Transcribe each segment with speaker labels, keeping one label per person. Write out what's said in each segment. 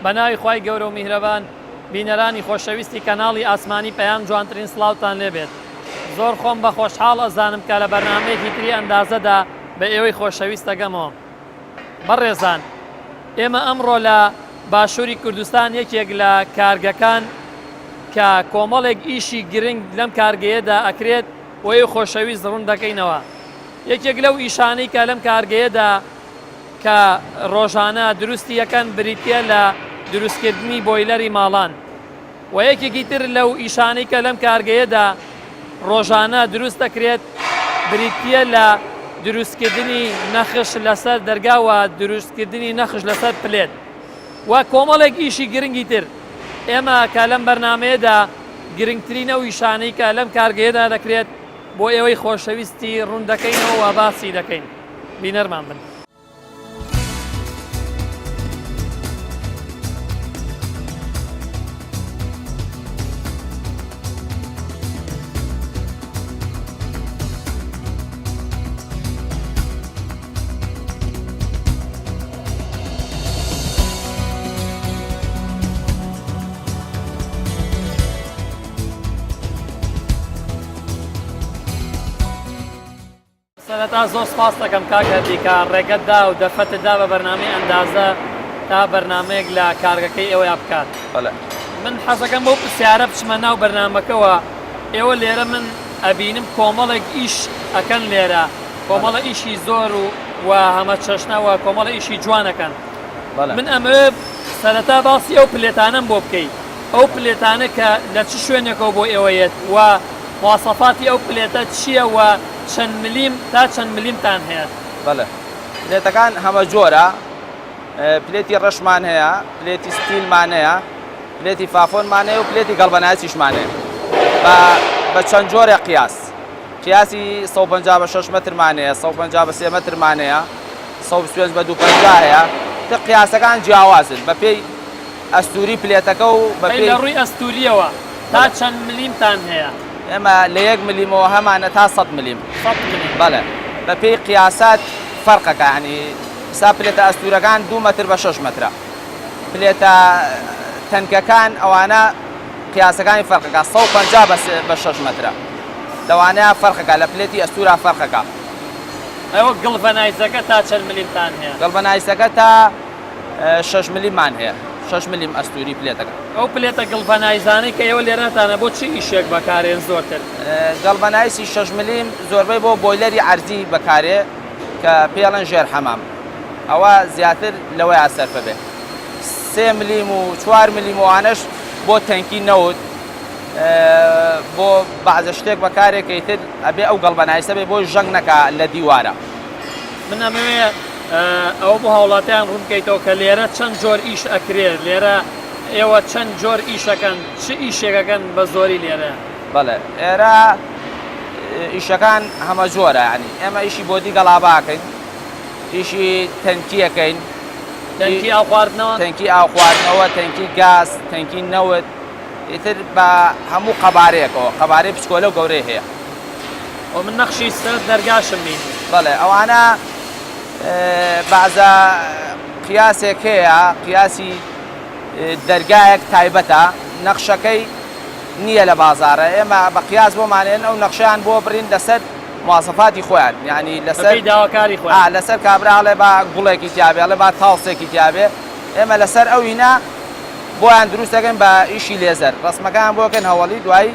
Speaker 1: بە ناوی خوای گەورە و میهرەبان بینەرانی خۆشەویستی کەناڵی ئاسمانی پەیام جوانترین سڵاوتان لێبێت زۆر خۆم بە خۆشحاڵ ئەزانم کە لە بەرنامەیەکی تری ئەندازەدا بە ئێوەی خۆشەویست ئەگەمەوە بەڕێزان ئێمە ئەمڕۆ لە باشووری کوردستان یەکێک لە کارگەکان کە کۆمەڵێک ئیشی گرنگ لەم کارگەیەدا ئەکرێت بۆ ئێوەی خۆشەویست ڕوون دەکەینەوە یەکێک لەو ئیشانەی کە لەم کارگەیەدا کە ڕۆژانە دروستی ئەکەن بریتیە لە دروستکردنی بۆیلەری ماڵان و یەکێکی تر لەو ئیشانەی کە لەم کارگەیەدا ڕۆژانە دروست دەکرێت بریتیە لە دروستکردنی نەخش لەسەر دەرگا و دروستکردنی نەخش لەسەر پلێت و کۆمەڵێک ئیشی گرنگی تر ئێمە کە لەم بەرنمەیەدا گرنگترین ئەو ئیشانەی کە لەم کارگەیەدا دەکرێت بۆ ئێوەی خۆشەویستی ڕوون دەکەینەوە و باسی دەکەین. بینەرمان بن. سەرەتا زۆر سپاست دەکەم کاک هەردی کە ڕێگەت دا و دەرفەتت دا بە بەرنامەی ئەندازە تا بەرنامەیەک لە کارگەکەی ئێوەیا بکات. بەڵێ. من حەزەکەم بەو پرسیارە بچمە ناو بەرنامەکەوە، ئێوە لێرە من ئەبینم کۆمەڵێک ئیش ئەکەن لێرە، کۆمەڵە ئیشی زۆر و و هەمەچەشنە و کۆمەڵە ئیشی جوان ئەکەن. بەڵێ. من ئەمەوێ سەرەتا باسی ئەو پلێتانەم بۆ بکەی، ئەو پلێتانە کە لە چ شوێنێکەوە بۆ ئێوە یەت و مواسەفاتی ئەو پلێتە چییە و چەند ملیم تا چەند ملیمتان هەیە؟ بەڵێ
Speaker 2: پلێتەکان هەمە جۆرە پلێتی ڕەشمان هەیە پلێتی ستیلمان هەیە پلێتی فافۆنمان هەیە و پلێتی گەڵبەنایسیشمان هەیە بە بە چەند جۆرە قیاس قیاسی 150 بە 6 مترمان هەیە 150 بە 3 مترمان هەیە 125 بە 250 هەیە تر قیاسەکان جیاوازن بە پێی ئەستوری پلێتەکە و بە پێی
Speaker 1: لە ڕووی ئەستوریەوە تا چەند ملیمتان هەیە؟
Speaker 2: ئێمە لە یەک ملیمەوە هەمانە تا سەد ملیم. سەد
Speaker 1: ملیم. بەڵێ
Speaker 2: بە پێی قیاسات فەرقەکە یانی ئیستا پلێتە ئەستوورەکان دوو مەتر بە شەش مەترە پلێتە تەنکەکان ئەوانە قیاسەکانی فەرقەکە 150 بە شەش مەترە لەوانەیە فەرقەکە لە پلێتی ئەستوورا فەرقەکە.
Speaker 1: ئەوە گڵڤەنایزەکە تا چەند ملیمتان هەیە؟
Speaker 2: گڵڤەنایزەکە تا شەش ملیممان هەیە شەش ملیم ئەستوری پلێتەکە.
Speaker 1: ئەو پلێتە گڵڤەنایزانەی کە ئێوە لێرەتانە بۆ چ ئیشێک بەکارێن زۆرتر؟
Speaker 2: گەڵڤەنایسی شەش ملیم زۆربەی بۆ بۆیلەری عەرزی بەکارێ کە پێڵێن ژێر حەمام ئەوە زیاتر لەوەیا سەرفە بێ سێ ملیم و چوار ملیم و ئەوانەش بۆ تەنکی نەوت بۆ بەعزە شتێک بەکارێ کە ئیتر ئەبێ ئەو گەڵڤەنایسە بێ بۆی ژەنگ نەکا لە دیوارە.
Speaker 1: من ئەمەوێ ئەوە بۆ هاوڵاتیان ڕوون بکەیتەوە کە لێرە چەند جۆر ئیش ئەکرێت لێرە ئێوە چەند جۆر ئیشەکەن چ ئیشێکەکەن بە زۆری لێرە؟
Speaker 2: بەڵێ ئێرە ئیشەکان هەمە جۆرە ینی ئێمە ئیشی بۆدی گەڵاباکەین ئیشی تەنکیەکەین
Speaker 1: تەنکی ئاو خواردنەوە
Speaker 2: تەنکی ئاو خواردنەوە تەنکی گاز تەنکی نەوت ئیتر بە هەموو قەبارەیەکەوە قەبارەی بچکۆلە و گەورەی هەیە.
Speaker 1: و من نەخشی سەر دەرگاشم بینی.
Speaker 2: بەڵێ ئەوانە بەعزە قیاسێک هەیە قیاسی دەرگایەک تایبەتە نەخشەکەی نییە لە بازارە ئێمە بە قیاس بۆمانێن ئەو نەخشیان بۆ برین لەسەر مواسەفاتی خۆیان یعنی لەسەر
Speaker 1: داواکاری خۆیان
Speaker 2: لەسەر کابرا ئەڵێ با گوڵێکی تیابێ ئەڵێ با تاوسێکی تیابێ ئێمە لەسەر ئەو هینا بۆیان دروست دەکەین بە ئیشی لێزەر ڕسمەکان بۆکەن هەوەڵی دوایی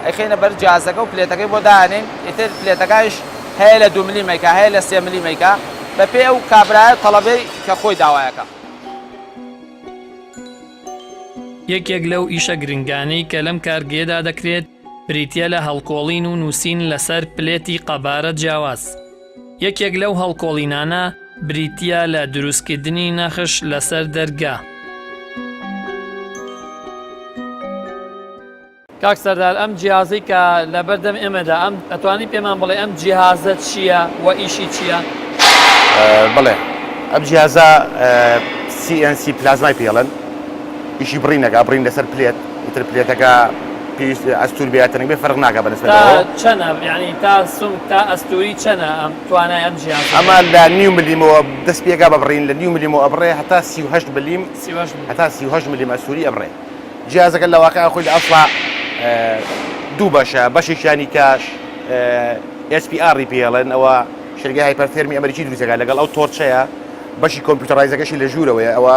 Speaker 2: ئەیخەینە بەر جیازەکە و پلێتەکەی بۆ دانێین ئیتر پلێتەکایش هەیە لە دوو ملیمێکە هەیە لە سێ ملیمێکە بە پێی ئەو کابرایە تەڵەبەی کە خۆی داوایەکە.
Speaker 1: یەکێک لەو ئیشە گرنگانەی کە لەم کارگەیەدا دەکرێت بریتییە لە هەڵکۆڵین و نووسین لەسەر پلێتی قەبارە جیاواز. یەکێک لەو هەڵکۆڵینانە بریتییە لە دروستکردنی نەخش لەسەر دەرگا. کاک سەردار ئەم جیهازەی کە لەبەردەم ئێمەدا ئەم ئەتوانی پێمان بڵێ ئەم جیهازە چییە و ئیشی چییە؟
Speaker 3: بڵێ ئەم جیهازە CNC پلازمای پێڵن ئیشی بڕینەکە بڕین لەسەر پلێت ئیتر پلێتەکە. پێویست ئەستور بێ یا تەنک بێ فەرق ناکا بە نسبەت
Speaker 1: تا
Speaker 3: ئەوە.
Speaker 1: چەنە یانی تا سمک تا ئەستوری چەنە ئەم توانای ئەم جیازە؟
Speaker 3: ئەمە لە نیو ملیمەوە دەست پێکا بە بڕین لە نیو ملیمەوە ئەبڕێ هەتا 38 ملیم
Speaker 1: 38 ملیم.
Speaker 3: هەتا 38 ملیم ئەستوری ئەبڕێ. جیازەکە لە واقع خۆی لە ئەسڵا دوو بەشە بەشێکیانی کە SPR ی پێڵێن ئەوە شەریکەی Hypertherm ی ئەمریکی دروستەکە لەگەڵ ئەو torch ەیە بەشی computerize ەکەشی لە ژوورەوەیە ئەوە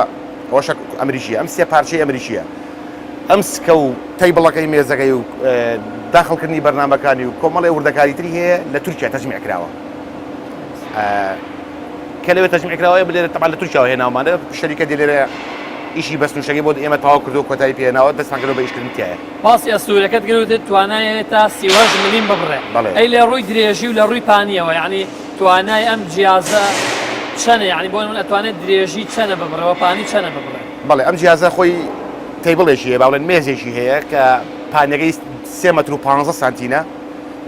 Speaker 3: ئەوەشە ئەمریکیە ئەم سێ پارچەی ئەمریکیە ئەم سکە و table ەکەی مێزەکەی و داخڵکردنی بەرنامەکانی و کۆمەڵێ وردەکاری تری هەیە لە تورکیا تەجمیع کراوە کە لەوێ تەجمیع کراوە ئێمە لێرە تەبعەن لە تورکیاوە هێناومانە شەریکە دێ لێرە ئیشی بەستوشەکەی بۆ ئێمە تەواو کردو کۆتایی پێناوە دەستمان کردو بە ئیشکردن تایە.
Speaker 1: باسی ئەستوورەکەت کرد وتت توانای هەیە تا 38 ملیم ببڕێ
Speaker 3: بەڵێ.
Speaker 1: ئەی لە ڕووی درێژی و لە ڕووی پانیەوە یعنی توانای ئەم جیازە چەنە یعنی بۆ من ئەتوانێت درێژی چەنە ببڕێ و پانی چەنە ببڕێ؟
Speaker 3: بەڵێ ئەم جیازە خۆی table ێکی هەیە با بڵێن مێزێکی هەیە کە پانیەکەی سێ مەتر و 15 سانتینە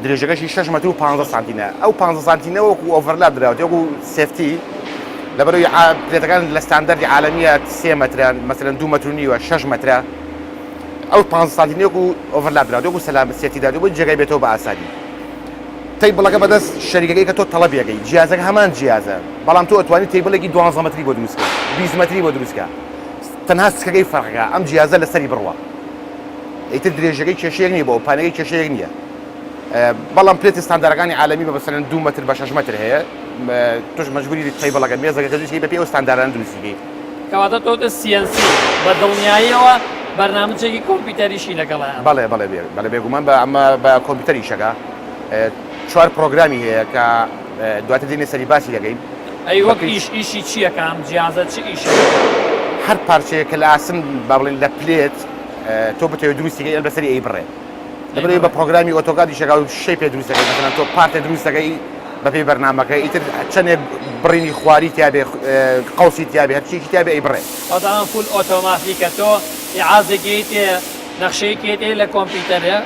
Speaker 3: درێژەکەشی 6 مەتر و 15 سانتینە ئەو 15 سانتینە وەکو overlap دراوەتە وەکو safety لەبەرەوەی plate ەکان لە ستاندەردی عالەمیە سێ مەترە مەسەلەن دوو مەتر و نیوە 6 مەترە ئەو 15 سانتینە وەکو overlap دراوەتە وەکو سەلام safety دراوەتە بۆ جێگای بێتەوە بە ئاسانی table ەکە بەدەست شەریکەکەی کە تۆ تەڵەبی ئەکەی جیازەکە هەمان جیازە بەڵام تۆ ئەتوانی table ێکی دوانزە مەتری بۆ دروست کەی 20 مەتری بۆ دروست کە تەنها سکەکەی فەرقەکە ئەم جیازە لەسەری بڕوا ئیتر درێژەکەی کێشەیەک نییە بۆ پانەکەی کێشەیەک نییە بەڵام plate ی ستاندارەکانی عالەمی بە مەسەلەن دوو مەتر بە شەش مەتر هەیە تۆش مەجبوری table ەکە مێزەکە کە دروستکەی بەپێی ئەو ستاندارانە دروستیکەی.
Speaker 1: کەواتە تۆ وتت CNC بە دڵنیاییەوە بەرنامجێکی کۆمپیوتەریشی لەگەڵایە.
Speaker 3: بەڵێ بەڵێ بێ بەڵێ بێگومان بە ئەمە بە کۆمپیوتەر ئیشەکە چوار پرۆگرامی هەیە کە دواتر دێنە سەری باسی دەکەین.
Speaker 1: ئەی وەک ئیش ئیشی چییە کە ئەم جیازە چ ئیشێک دەکات؟
Speaker 3: هەر پارچەیەک کە لە ئاسن با بڵێین لە plate تۆ بتەوێت دروستی کەی ئەم لەسەری ئەیبڕێ. لەبەرئەوەی بە پرۆگرامی AutoCAD ئیشەکا و shape ێ دروست دەکەی مەسەلەن تۆ part ێ دروست دەکەی بەپێی بەرنامەکە ئیتر چەندێک بڕینی خواری تیابێ قەوسی تیابێ هەرچیەکی تیابێ ئەیبڕێ.
Speaker 1: ئەوەتا ئەم full ئۆتۆماتیکە تۆ ئیعازێکی تێ نەخشەیەکی تێ لە کۆمپیوتەرێ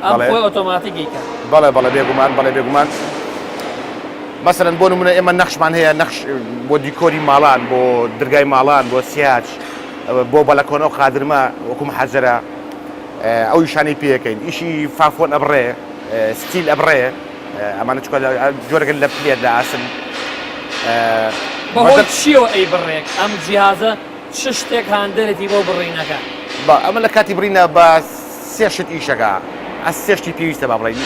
Speaker 1: ئەم خۆی ئۆتۆماتیک ئەیکا.
Speaker 3: بەڵێ بەڵێ بێگومان بەڵێ بێگومان مەسەلەن بۆ نمونە ئێمە نەخشمان هەیە نەخش بۆ دیکۆری ماڵان بۆ درگای ماڵان بۆ سیاج بۆ بەلەکۆنە و قادرمە وەکو محەجەرە ئەو ئیشانەی پێ ئەکەین ئیشی فافۆن ئەبڕێ steel ئەبڕێ ئەمانە چکە جۆرەکە لە plate لە ئاسن.
Speaker 1: بەهۆی چیەوە ئەیبڕێک ئەم جیهازە چ شتێک هاندەرێتی بۆ بڕینەکە؟
Speaker 3: با ئەمە لە کاتی بڕینە بە سێ شت ئیشەکە ئەس سێ شتی پێویستە با بڵێین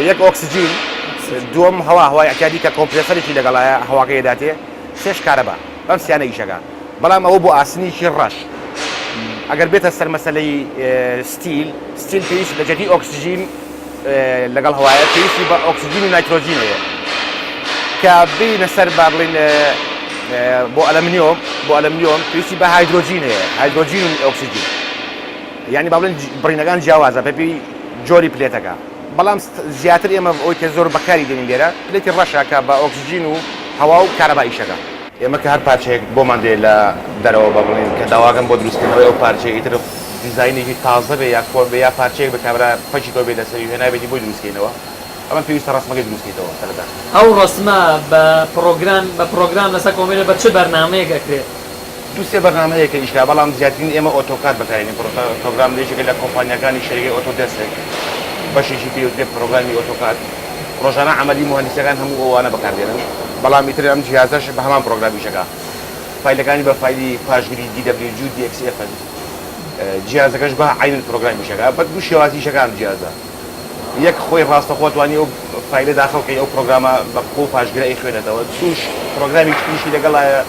Speaker 3: یەک ئۆکسجین دووەم هەوا هەوای ئەعتیادی کە compressor ێکی لەگەڵایە هەواکەی ئەداتێ سێش کارەبا بەم سیانە ئیشەکە بەڵام ئەوە بۆ ئاسنێکی ڕەش ئەگەر بێتە سەر مەسەلەی steel steel پێویست لە جێگەی ئۆکسجین لەگەڵ هەوایە پێویستی بە ئۆکسجین و نایترۆجین هەیە کە بینە سەر با بڵین بۆ ئەلەمنیۆم بۆ ئەلەمنیۆم پێویستی بە هایدرۆجین هەیە هایدرۆجین و ئۆکسجین یعنی با بڵێن بڕینەکان جیاوازە بەپێی جۆری plate ەکە بەڵام زیاتر ئێمە ئەوی کە زۆر بەکاری دێنین لێرە plate ی ڕەشە کە بە ئۆکسجین و هەوا و کارەبا ئیشەکە. ئێمە کە هەر پارچەیەک بۆمان دێ لە دەرەوە بە بڵێین کە داواکەن بۆ دروستکردنەوەی ئەو پارچەیە ئیتر دیزاینێکی تازە بێ یا کۆن بێ یا پارچەیەک بێ کابرا پەکی کەوبێ لەسەری و هێنابێتی بۆی دروستکەینەوە ئەمە پێویستە ڕەسمەکەی دروستکەیتەوە سەرەتا.
Speaker 1: ئەو ڕەسمە بە پڕۆگرام بە پڕۆگرام لەسەر کۆمپیوتەر بە چ بەرنامەیەک ئەکرێت؟
Speaker 3: دوو سێ بەرنامە هەیە کە ئیش کا بەڵام زیاترین ئێمە AutoCAD بەکارێنین پڕۆگرام لە یەکێکە لە کۆمپانیاکانی شەریکەی Autodesk بەشێکی پێ وترێ پڕۆگرامی AutoCAD ڕۆژانە عەمەلی موهەندیسەکان هەموو ئەوانە بەکاردێنن بەڵام ئیتر ئەم جیهازەش بە هەمان پڕۆگرام ئیشەکا فایلەکانی بە فایلی پاشگری DWG و DXF ن جیهازەکەش بە عەینن پڕۆگرام ئیشەکا بە دوو شێواز ئیشەکا ئەم جیهازە یەک خۆی ڕاستەخۆ توانی ئەو فایلە داخڵ کەی ئەو پڕۆگرامە بە بەو پاشگرە ئەیخوێنێتەوە دووش پڕۆگرامێکی تریشی لەگەڵایە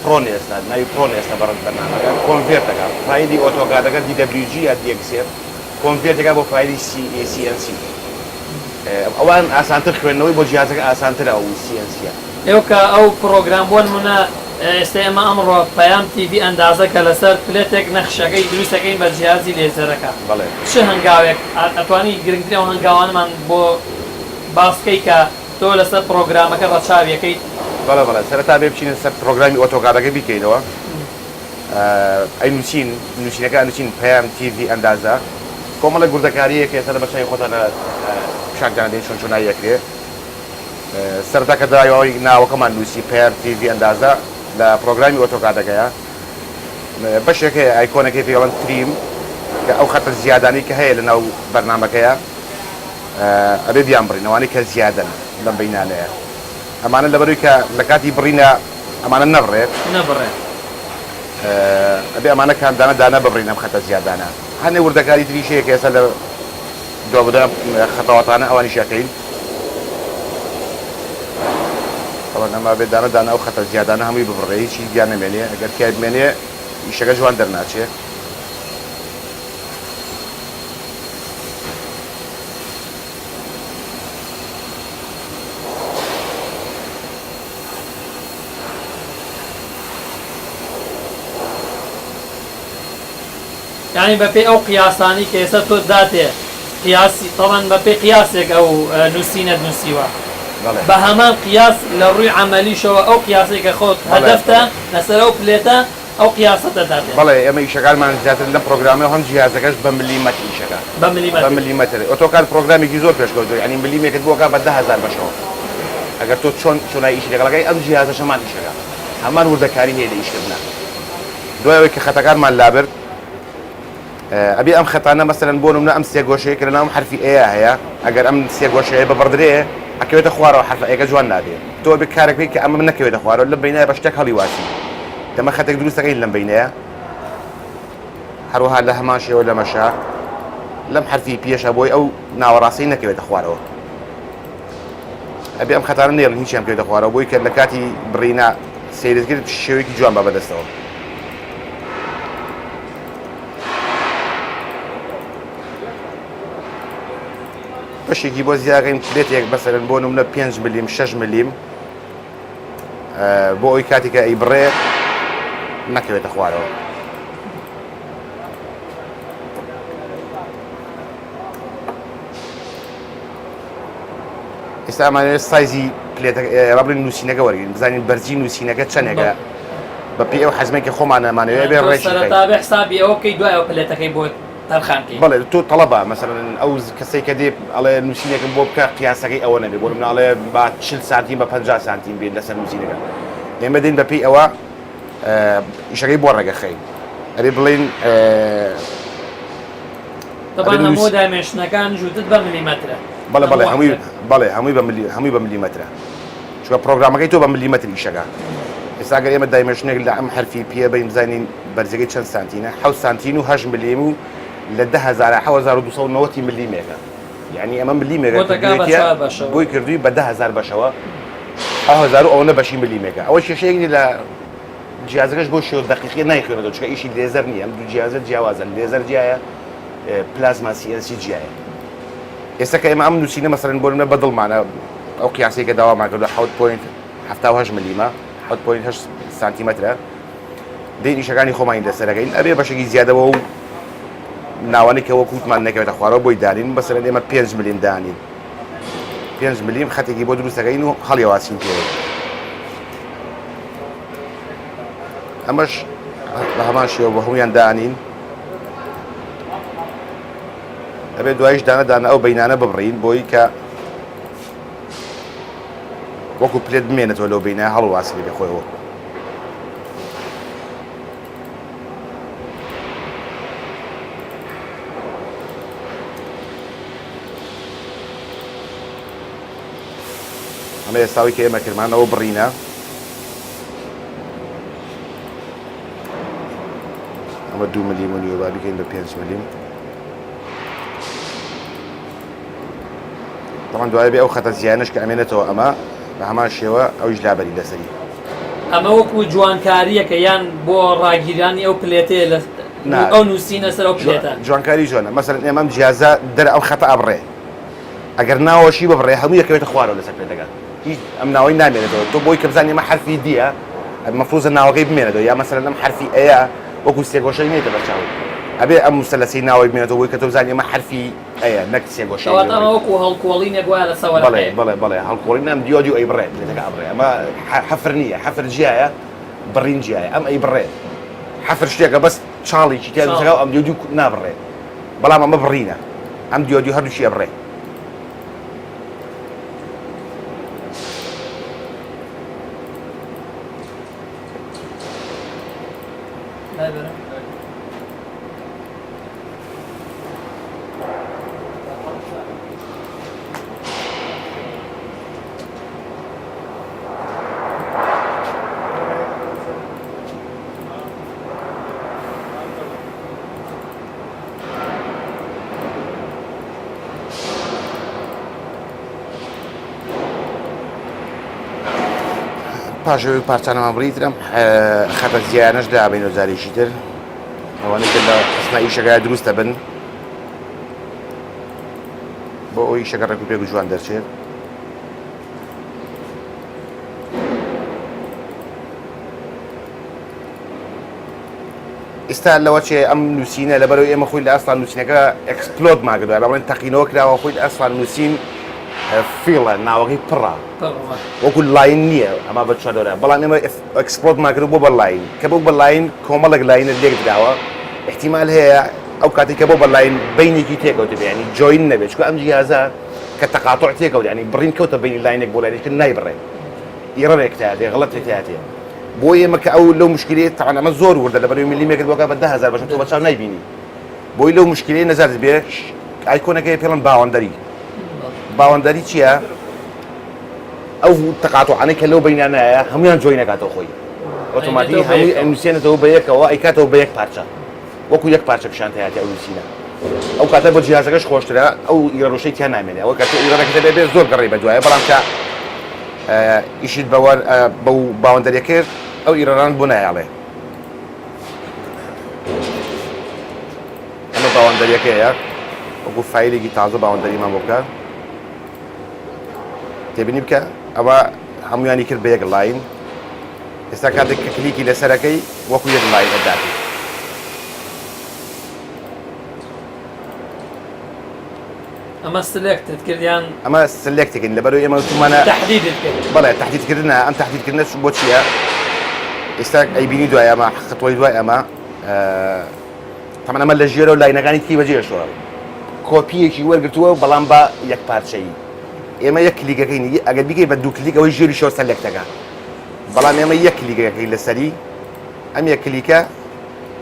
Speaker 3: ProNest ە ناوی ProNest ە بەڕێز بەرنامەکە convert دەکات فایلی AutoCAD ەکە DWG یا DXF convert دەکات بۆ فایلی CNC ئەوان ئاسانتر خوێندنەوەی بۆ جیازەکە ئاسانترە ئەو CNC ە.
Speaker 1: ئێوە کە ئەو پڕۆگرام بۆ نمونە ئێستا ئێمە ئەمڕۆ پەیام تیڤی ئەندازە کە لەسەر plate ێک نەخشەکەی دروست ئەکەین بە جیازی لێزەرەکە
Speaker 3: بەڵێ.
Speaker 1: چ هەنگاوێک ئەتوانی گرنگترین ئەو هەنگاوانەمان بۆ باس کەی کە تۆ لەسەر پڕۆگرامەکە ڕەچاوی ئەکەیت؟
Speaker 3: بەڵێ بەڵێ سەرەتا بێ بچینە سەر پڕۆگرامی AutoCAD ەکە بیکەینەوە ئەینوسین نوسینەکە ئەنوسین پەیام تیڤی ئەندازە کۆمەڵێک وردەکاریەک ئێستا لەبەر چاوی خۆتانە پیشانتان دەین چۆن چۆنایی ئەکرێ سەرەتا کە داوای ناوەکەمان نوسی پەیام تیڤی ئەندازە لە پڕۆگرامی AutoCAD ەکەیە بەشێک هەیە icon ەکەی پێڵەن trim. کە ئەو خەتە زیادانەی کە هەیە لەناو بەرنامەکەیا ئەبێ بیان بڕین ئەوانەی کە زیادەن لەم بەینانەیە ئەمانە لەبەرەوەی کە لە کاتی بڕینە ئەمانە نەبڕێت
Speaker 1: نەبڕێت
Speaker 3: ئەبێ ئەمانە کان دانە دانە ببڕین ئەم خەتە زیادانە هەنێ وردەکاری تریش هەیە کە ئێستا لە دوابەدوای ئەم خەتەواتانە ئەوانیش ئەکەین ئەوە نەما بێت دانە دانە ئەو خەتە زیادانە هەمووی ببڕێ هیچی گیان نەمێنێ ئەگەر تیای بمێنێ ئیشەکە جوان دەرناچێ.
Speaker 1: یانی بەپێی ئەو قیاسانەی کە ئێستا تۆ داتێ قیاسی تەبعەن بەپێی قیاسێک ئەو نووسینەت نووسیوە
Speaker 3: بەڵێ.
Speaker 1: بە هەمان قیاس لە ڕووی عەمەلیشەوە ئەو قیاسەی کە خۆت
Speaker 3: بەڵێ
Speaker 1: هەدەفتە
Speaker 3: بەڵێ.
Speaker 1: لەسەر ئەو plate ە ئەو قیاسەت دەداتێ.
Speaker 3: بەڵێ ئێمە ئیشەکانمان زیاتر لەم پڕۆگرامە و هەم جیهازەکەش بە ملیمەتر ئیشەکا.
Speaker 1: بە
Speaker 3: بە
Speaker 1: ملیمەتر.
Speaker 3: ملیمەتر. AutoCAD پڕۆگرامێکی زۆر پێشکەوتووە یانی ملیمێکت بۆ ئەکا بە 10,000 بەشەوە. ئەگەر تۆ چۆن چۆنای ئیشی لەگەڵ ئەکەی ئەم جیهازەش هەمان ئیشەکا. هەمان وردەکاری هەیە لە ئیشکردنا. دوای ئەوەی کە خەتەکانمان لابرد ئەبێ ئەم خەتانە مەسەلەن بۆ نمونە ئەم سێگۆشەیە کە لەناو ئەم حەرفی ئەیە هەیە ئەگەر ئەم سێگۆشەیە ببڕدرێ ئەکەوێتە خوارەوە حەرفە ئەیەکە جوان نابێ تۆ ئەبێ کارێک بکەی کە ئەمە نەکەوێتە خوارەوە لەم بەینایە بە شتێک هەڵیواسی دەمە خەتێک دروست دەکەین لەم بەینەیە هەروەها لە هەمان شێوە لەمەشە لەم حەرفی پێشە بۆی ئەو ناوەڕاستەی نەکەوێتە خوارەوە ئەبێ ئەم خەتانە نێڵن هیچیان بکەوێتە خوارەوە بۆی کە لە کاتی بڕینا سەیرت کرد شێوەیەکی جوان بە بەدەستەوە. بەشێکی بۆ زیاگەین plate ێک بەسەرن بۆ نمونە 5 ملیم 6 ملیم بۆ ئەوی کاتێکە ئەی بڕێ نەکەوێتە خوارەوە. ئێستا ئەمانەوێت سایزی plate ەکە با بڵێین نووسینەکە وەرگین بزانین بەرزی نووسینەکە چەندێکە بە پێی ئەو حەزمەی کە خۆمان ئەمانەوێت بێ ڕێکی بکەین.
Speaker 1: سەرەتا بێ حسابی ئەوە بکەی دوای ئەوە plate ەکەی بۆ تەرخان کەی.
Speaker 3: بەڵێ تۆ تەڵەبە مەسەلەن ئەو کەسەی کە دێ ئەڵێ نووسینێکم بۆ بکە قیاسەکەی ئەوە نەبێ بۆ نمونە ئەڵێ با 40 سانتیم بە 50 سانتیم بێت لەسەر نووسینەکە ئێمە دێین بە پێی ئەوە ئیشەکەی بۆ ڕێگەخەین ئەبێ بڵێین
Speaker 1: تەبعەن هەموو dimension ەکان جووتت بە ملیمەترە.
Speaker 3: بەڵێ بەڵێ هەمووی بەڵێ هەمووی بە ملی هەمووی بە ملیمەترە چونکە پرۆگرامەکەی تۆ بە ملیمەتر ئیشەکە ئێستا گەر ئێمە dimension ێک لە ئەم حەرفی پێ بین بزانین بەرزەکەی چەند سانتینە حەوت سانتین و هەشت ملیم و لە 10290 ملیمێکە یعنی ئەمە ملیمێکە بۆی کردووی بە 10000 بەشەوە 1000 ئەوەنە بەشی ملیمێکە ئەوە کێشەیەک نیە لە جیازەکەش بۆ شێوە دەقیقی نایخوێنێتەوە چونکە ئیشی لێزەر نییە ئەم دوو جیازە جیاوازن لێزەر جیایە پلازما CNC جیایە ئێستا کە ئێمە ئەم نووسینە مەسەرەن بۆ نمونە بەدڵمانە ئەو قیاسەی کە داوامان کردو 7.78 ملیمە 7.8 سانتیمەترە دێن ئیشەکانی خۆمانی لەسەرەکەین ئەبێ بەشێکی زیادەوە و ناوانەی کە وەکو وتمان نەکەوێتە خوارەوە بۆی دانین مەسەلەن ئێمە 5 ملیم دانین 5 ملیم خەتێکی بۆ دروستەکەین و هەڵیواسین پێوەی ئەمەش بە هەمان شێوە بە هەمویان دانین ئەبێت دوایش دانە دانە ئەو بینانە ببڕین بۆی کە وەکو plate بمێنێتەوە لەو بینە هەڵواسی لێ خۆیەوە ئەمە ئێستاوی کە ئێمە کرمانەوە بڕینە ئەمە دوو ملیم و نیوە با بیکەین بە پێنج ملیم تەمان دوای بێ ئەو خەتە زیانش کە ئەمێنێتەوە ئەمە بە هەمان شێوە ئەویش لابەری لەسەری.
Speaker 1: ئەمە وەکو جوانکاریەکە یان بۆ ڕاگیرانی ئەو plate ەیە لە ئەو نووسینە سەر ئەو plate ە؟
Speaker 3: جوانکاری جوانە مەسەلەن ئێمە ئەم جیازە دەر ئەو خەتە ئەبڕێ ئەگەر ناوەشی ببڕێ هەموو یەکەوێتە خوارەوە لەسەر plate ەکە هیچ ئەم ناوەی نامێنێتەوە تۆ بۆی کە بزانی ئەمە حەرفی دیە مەفروزە ناوەکەی بمێنێتەوە یا مەسەلەن ئەم حەرفی ئەیە وەکو سێگۆشەی نێتە بەرچاوت ئەبێ ئەم موسەلەسەی ناوەی بمێنێتەوە بۆی کە تۆ بزانی ئەمە حەرفی ئەیە نەک سێگۆشەی
Speaker 1: کەواتە ئەمە وەکو هەڵکۆڵینێک وایە لەسەر
Speaker 3: بەڵێ
Speaker 1: وەرەقەیەک.
Speaker 3: بەڵێ بەڵێ هەڵکۆڵین ئەم دیۆ دیو ئەیبڕێت plate ەکە ئەبڕێ ئەمە حەفر نییە حەفر جیایە بڕین جیایە ئەم ئەیبڕێت حەفر شتێکە بەس چاڵێکی تیا دروستەکە و ئەم دیو دیو نابڕێ بەڵام ئەمە بڕینە ئەم دیو دیو هەردووکی ئەبڕێ. پاشەوەی پارچانەمان بڕی تر ئەم خەتە زیانەش دابینەوە جارێکی تر ئەوانەی کە لە قسمە ئیشەکە دروستە بن بۆ ئەو ئیشەکە ڕێک و پێک و جوان دەرچێت. ئێستا لەوە چێ ئەم نووسینە لەبەرەوەی ئێمە خۆی لە ئەسڵا نووسینەکە explode مان کردووە بە بڵێن تەقینەوە کراوە خۆی لە ئەسڵا نووسین fill ە ناوەکەی پڕە وەکو line نییە ئەمە بە چواردەورە بەڵام ئێمە explode مان کرد بۆ بە line کە بۆ بە line کۆمەڵێک line ە لێک دراوە احتیمال هەیە ئەو کاتێک کە بۆ بە line بینێکی تێکەوت بێ ینی join نەبێت چونکە ئەم جیازە کە تەقاتع تێکەوت ینی بڕین کەوتە بینی line ێک بۆ line ێک نایبڕێ error ێک تا دێ غڵەتێک تا دێ بۆ ئێمە کە ئەو لەو مشکلەیە تەعەن ئەمە زۆر وردە لەبەرەوەی ملیمێکت بۆ بە 10000 بەشە تۆ بە چاو نایبینی بۆی لەو مشکلەیە نەجاتت بێ icon ەکەی پێڵن boundary boundary چییە؟ ئەو تەقاتوعانەی کە لەو بینانایە هەمویان join ەکاتەوە خۆی ئۆتۆماتیکی هەمووی ئەنووسێنێتەوە بە یەکەوە ئەیکاتەوە بە یەک پارچە وەکو یەک پارچە پیشان تایەتی ئەو نووسینە ئەو کاتە بۆ جیازەکەش خۆشترە ئەو error ەشەی تیا نامێنێ ئەوە کاتێ error ەکە دەبێ بێ زۆر گەڕی بەدوایە بەڵام کە ئیشت بەوەر بەو boundary ە کرد ئەو error ان بۆ نایەڵێ ئەمە boundary ەکەیە وەکو فایلێکی تازە boundary مان بۆ بکە تێبینی بکە ئەوە هەمویانی کرد بە یەک line ئێستا کاتێک کە کلیکی لەسەرەکەی وەکو یەک line ئەداتی.
Speaker 1: ئەمە select ت کرد یان
Speaker 3: ئەمە select ەکەین لەبەرەوەی ئێمە وتومانە
Speaker 1: تحدیدت کرد
Speaker 3: بەڵێ تحدیدکردنە ئەم تحدیدکردنە بۆ چییە ئێستا ئەیبینی دوای ئەمە خطوەی دوای ئەمە تەمان ئەمە لە ژێرەوە line ەکانی تری بەجێشەوە کۆپیەکی وەرگتووە بەڵام بە یەک پارچەیی ئێمە یەک کلیکەکەی ئەگەر بیکەی بە دوو کلیک ئەوەی ژێری شەوە select ەکە بەڵام ئێمە یەک کلیکەکەی لەسەری ئەم یەک کلیکە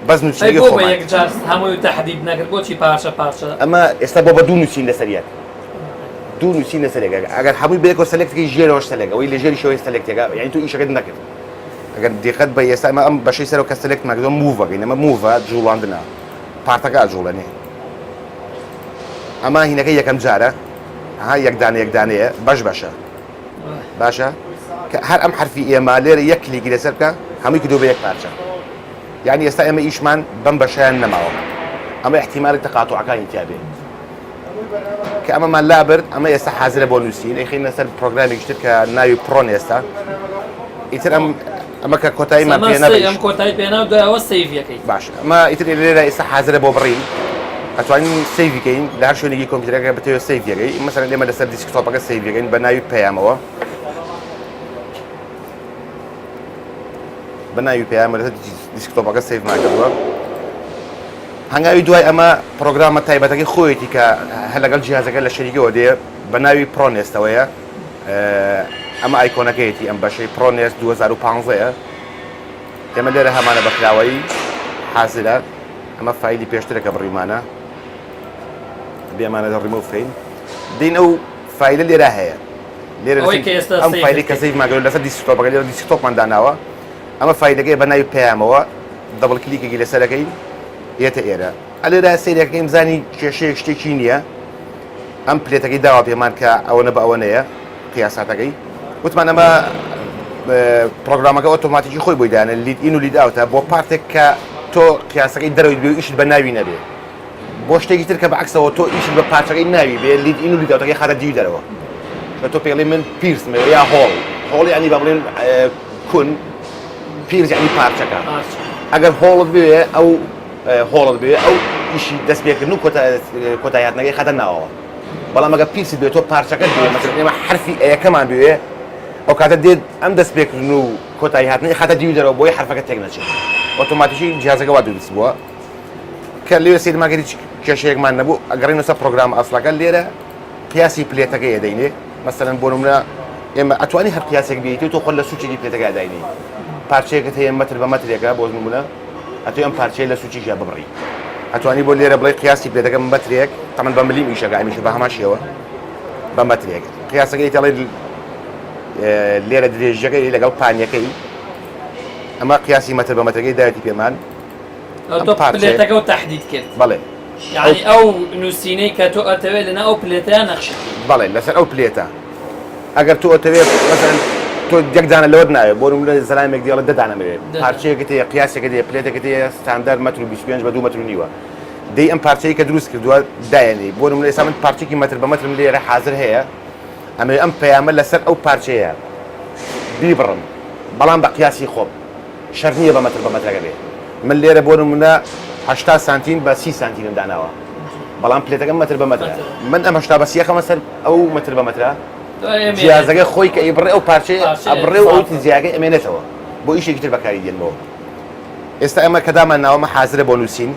Speaker 3: بەس نووسینەکەی
Speaker 1: بۆ بە
Speaker 3: خۆمان.
Speaker 1: یەک جار هەمووی تەحدید نەکرد بۆچی پارچە پارچە؟
Speaker 3: ئەمە ئێستا بۆ بە دوو نووسین لەسەر یەک دوو نووسین لەسەر یەک ئەگەر هەمووی بەیەکەوە select ەکەی ژێرەوەش select ئەوەی لە ژێریشەوەی select ەکە یعنی تۆ ئیشەکەت نەکرد ئەگەر دیقەت بە ئێستا ئەمە ئەم بەشەی سەرەوە کە select مان کردووە move ەکەین ئەمە move ە جوڵاندنە part ەکە ئەجوڵێنێ ئەمە هینەکە یەکەم جارە ها یەک دانە یەک دانەیە بەش بەشە باشە کە هەر ئەم حرفی ئێمە لێرە یەک کلیکی لەسەر بکە هەمووی کردو بە یەک پارچە یعنی ئێستا ئێمە ئیشمان بەم بەشیان نەماوە ئەمە احتیمالی تەقاتوعەکانی تیا بێ کە ئەمەمان لابرد ئەمە ئێستا حازرە بۆ نووسین ئەیخینە سەر پرۆگرامێکی تر کە ناوی ProNest ە ئیتر ئەم ئەمە کە کۆتاییمان پێ نەبێت
Speaker 1: ئەم کۆتایی پێنا دوایەوە save ەکەی
Speaker 3: باش ئەمە ئیتر لێرە ئێستا حازرە بۆ بڕین ئەتوانین save ی کەین لە هەر شوێنێکی کۆمپیوتەرەکە بتەوێت save ەکەی مەسەلەن ئێمە لەسەر desktop ەکە save ەکەین بە ناوی پەیامەوە بە ناوی پەیامە لەسەر desktop ەکە save مان کردووە هەنگاوی دوای ئەمە پرۆگرامە تایبەتەکەی خۆیەتی کە هەر لەگەڵ جیازەکە لە شەریکەوە دێ بە ناوی ProNest ەوەیە ئەمە icon ەکەیەتی ئەم بەشەی ProNest 2015 ئێمە لێرە هەمانە بەکراوەیی حازرە ئەمە فایلی پێشترە کە بڕیمانە بێمانە لە ڕیمۆڤ بکەین دین ئەو فایلە لێرە هەیە لێرە ئەم فایلی کە save مان لەسەر desktop ەکە لێرە desktop مان داناوە ئەمە فایلەکەی بە ناوی پەیامەوە double click ێکی لەسەرەکەی یەتە ئێرە ئەلێرا سەیرەکەیم زانی کێشەیەک شتێکی نییە ئەم plate ەکەی داوا پێمان کە ئەوەنە بە ئەوەنەیە قیاساتەکەی وتمان ئەمە پرۆگرامەکە ئۆتۆماتیکی خۆی بۆی دانە lead in و lead out ە بۆ part ێک کە تۆ قیاسەکەی دەرەوەی بێ و ئیشت بە ناوی نەبێ بۆ شتێکی تر کە بەعکسەوە تۆ ئیشت بە پارچەکەی ناوی بێ lead in و lead out ەکەی خاتە دیوی دەرەوە کە تۆ پێڵی من pierce مەوێ یا hole hole ینی با بڵێن کون pierce ینی پارچەکە ئەگەر hole ت بوێ ئەو hole ت بوێ ئەو ئیشی دەست پێکردن و کۆتاییهاتنەکەی خاتە ناوەوە بەڵام ئەگەر pierce ت بێت تۆ پارچەکەت بوێ مەسەلەن ئێمە حەرفی A یەکەمان بوێ ئەو کاتە دێت ئەم دەست پێکردن و کۆتایی هاتنەی خاتە دیوی دەرەوە بۆی حەرفەکە تێک نەچێت ئۆتۆماتیکی جیازەکە وا دروست بووە کە لێ سەیرمان کرد هیچ کێشەیەکمان نەبوو ئەگەڕینەوە سەر پرۆگرام ئەسڵەکە لێرە قیاسی plate ەکەی ئەدەینێ مەسەلەن بۆ نمونە ئێمە ئەتوانی هەر قیاسێک بیت و تۆ خۆت لە سوچێکی plate ەکە داینی پارچەیەکت هەیە مەتر بە مەترێکە بۆ نمونە ئەتوی ئەم پارچەیە لە سوچێکیا ببڕی ئەتوانی بۆ لێرە بڵێ قیاسی plate ەکە مەترێک تەمەن بە ملیم ئیشەکە ئەمیش بە هەمان شێوە بە مەترێک قیاسەکەی تەڵێ لێرە درێژەکەی لەگەڵ پانیەکەی ئەمە قیاسی مەتر بە مەترەکەی داوێتی پێمان
Speaker 1: تۆ plate ەکە و تەحدید کرد
Speaker 3: بەڵێ
Speaker 1: یعنی ئەو نووسینەی کە تۆ ئەتەوێت لەنا ئەو plate ەیە نەخشی
Speaker 3: بەڵێ لەسەر ئەو plate ە ئەگەر تۆ ئەتەوێت مەسەلەن. تۆ یەک دانە لەوەت ناوێت بۆ نمونە زەلامێک دێڵێ دە دانەم ئەوێ پارچەیەکت هەیە قیاسێکت هەیە plate ێکت هەیە ستاندەر مەتر و 25 بە 2 مەتر و نیوە دەی ئەم پارچەی کە دروست کردووە دایەنی بۆ نمونە ئێستا من پارچێکی مەتر بە مەترم لێرە حازر هەیە ئەمەوێ ئەم پەیامە لەسەر ئەو پارچەیە بیبڕم بەڵام بە قیاسی خۆم شەرت نییە بە مەتر بە مەترەکە بێ من لێرە بۆ نمونە 80 سانتیم بە 30 سانتیمم داناوە بەڵام plate ەکەم مەتر بە مەترە من ئەم 80 بە 30 خەمە سەر ئەو مەتر بە مەترە جیازەکە خۆی کە ئەیبڕێ ئەو پارچەی ئەبڕێ و ئەو جیاگەی ئەمێنێتەوە بۆ ئیشێکی تر بەکاری دێنمەوە. ئێستا ئێمە کە دامان ناوە ئەمە حازرە بۆ نووسین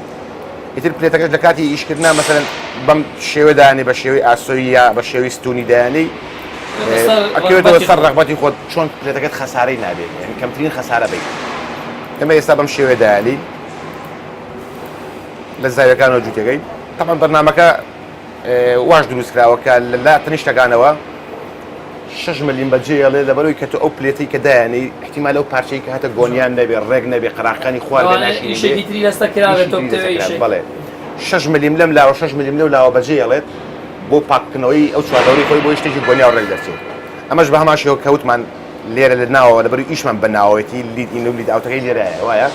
Speaker 3: ئیتر plate ەکەش لە کاتی ئیشکردنا مەسەلەن بەم شێوە دانێ بە شێوەی ئاسۆیی یا بە شێوەی ستونی دایانەی ئەکەوێتەوە سەر ڕەغبەتی خۆت چۆن plate ەکەت خەسارەی نابێت یعنی کەمترین خەسارە بیت ئێمە ئێستا بەم شێوەیە دایانەی لە زاویەکانەوە جووتەکەی تەبعەن بەرنامەکە واش دروست کراوە کە لە لا تەنیشتەکانەوە شەش ملیم بەجێ ئەڵێ لەبەرەوەی کە تۆ ئەو plate ەی کە دایانەی احتیمال ئەو پارچەی کە هەتە گۆنیان نەبێ ڕێک نەبێ قەراخەکانی خوار بێ ناشرین بێ
Speaker 1: ئیشێکی تری لەسەر کرابێت تۆ بتەوێ ئیشێک
Speaker 3: بەڵێ شەش ملیم لەم لاوە شەش ملیم لەو لاوە بەجێ ئەڵێت بۆ پاککردنەوەی ئەو چواردەوری خۆی بۆ شتێکی گۆنیا و ڕێک دەرچێت ئەمەش بە هەمان شێوە کەوتمان لێرە لە ناوەوە لەبەرەوەی ئیشمان بە ناوەوەیەتی lead in و lead out ەکەی لێرەیە وایە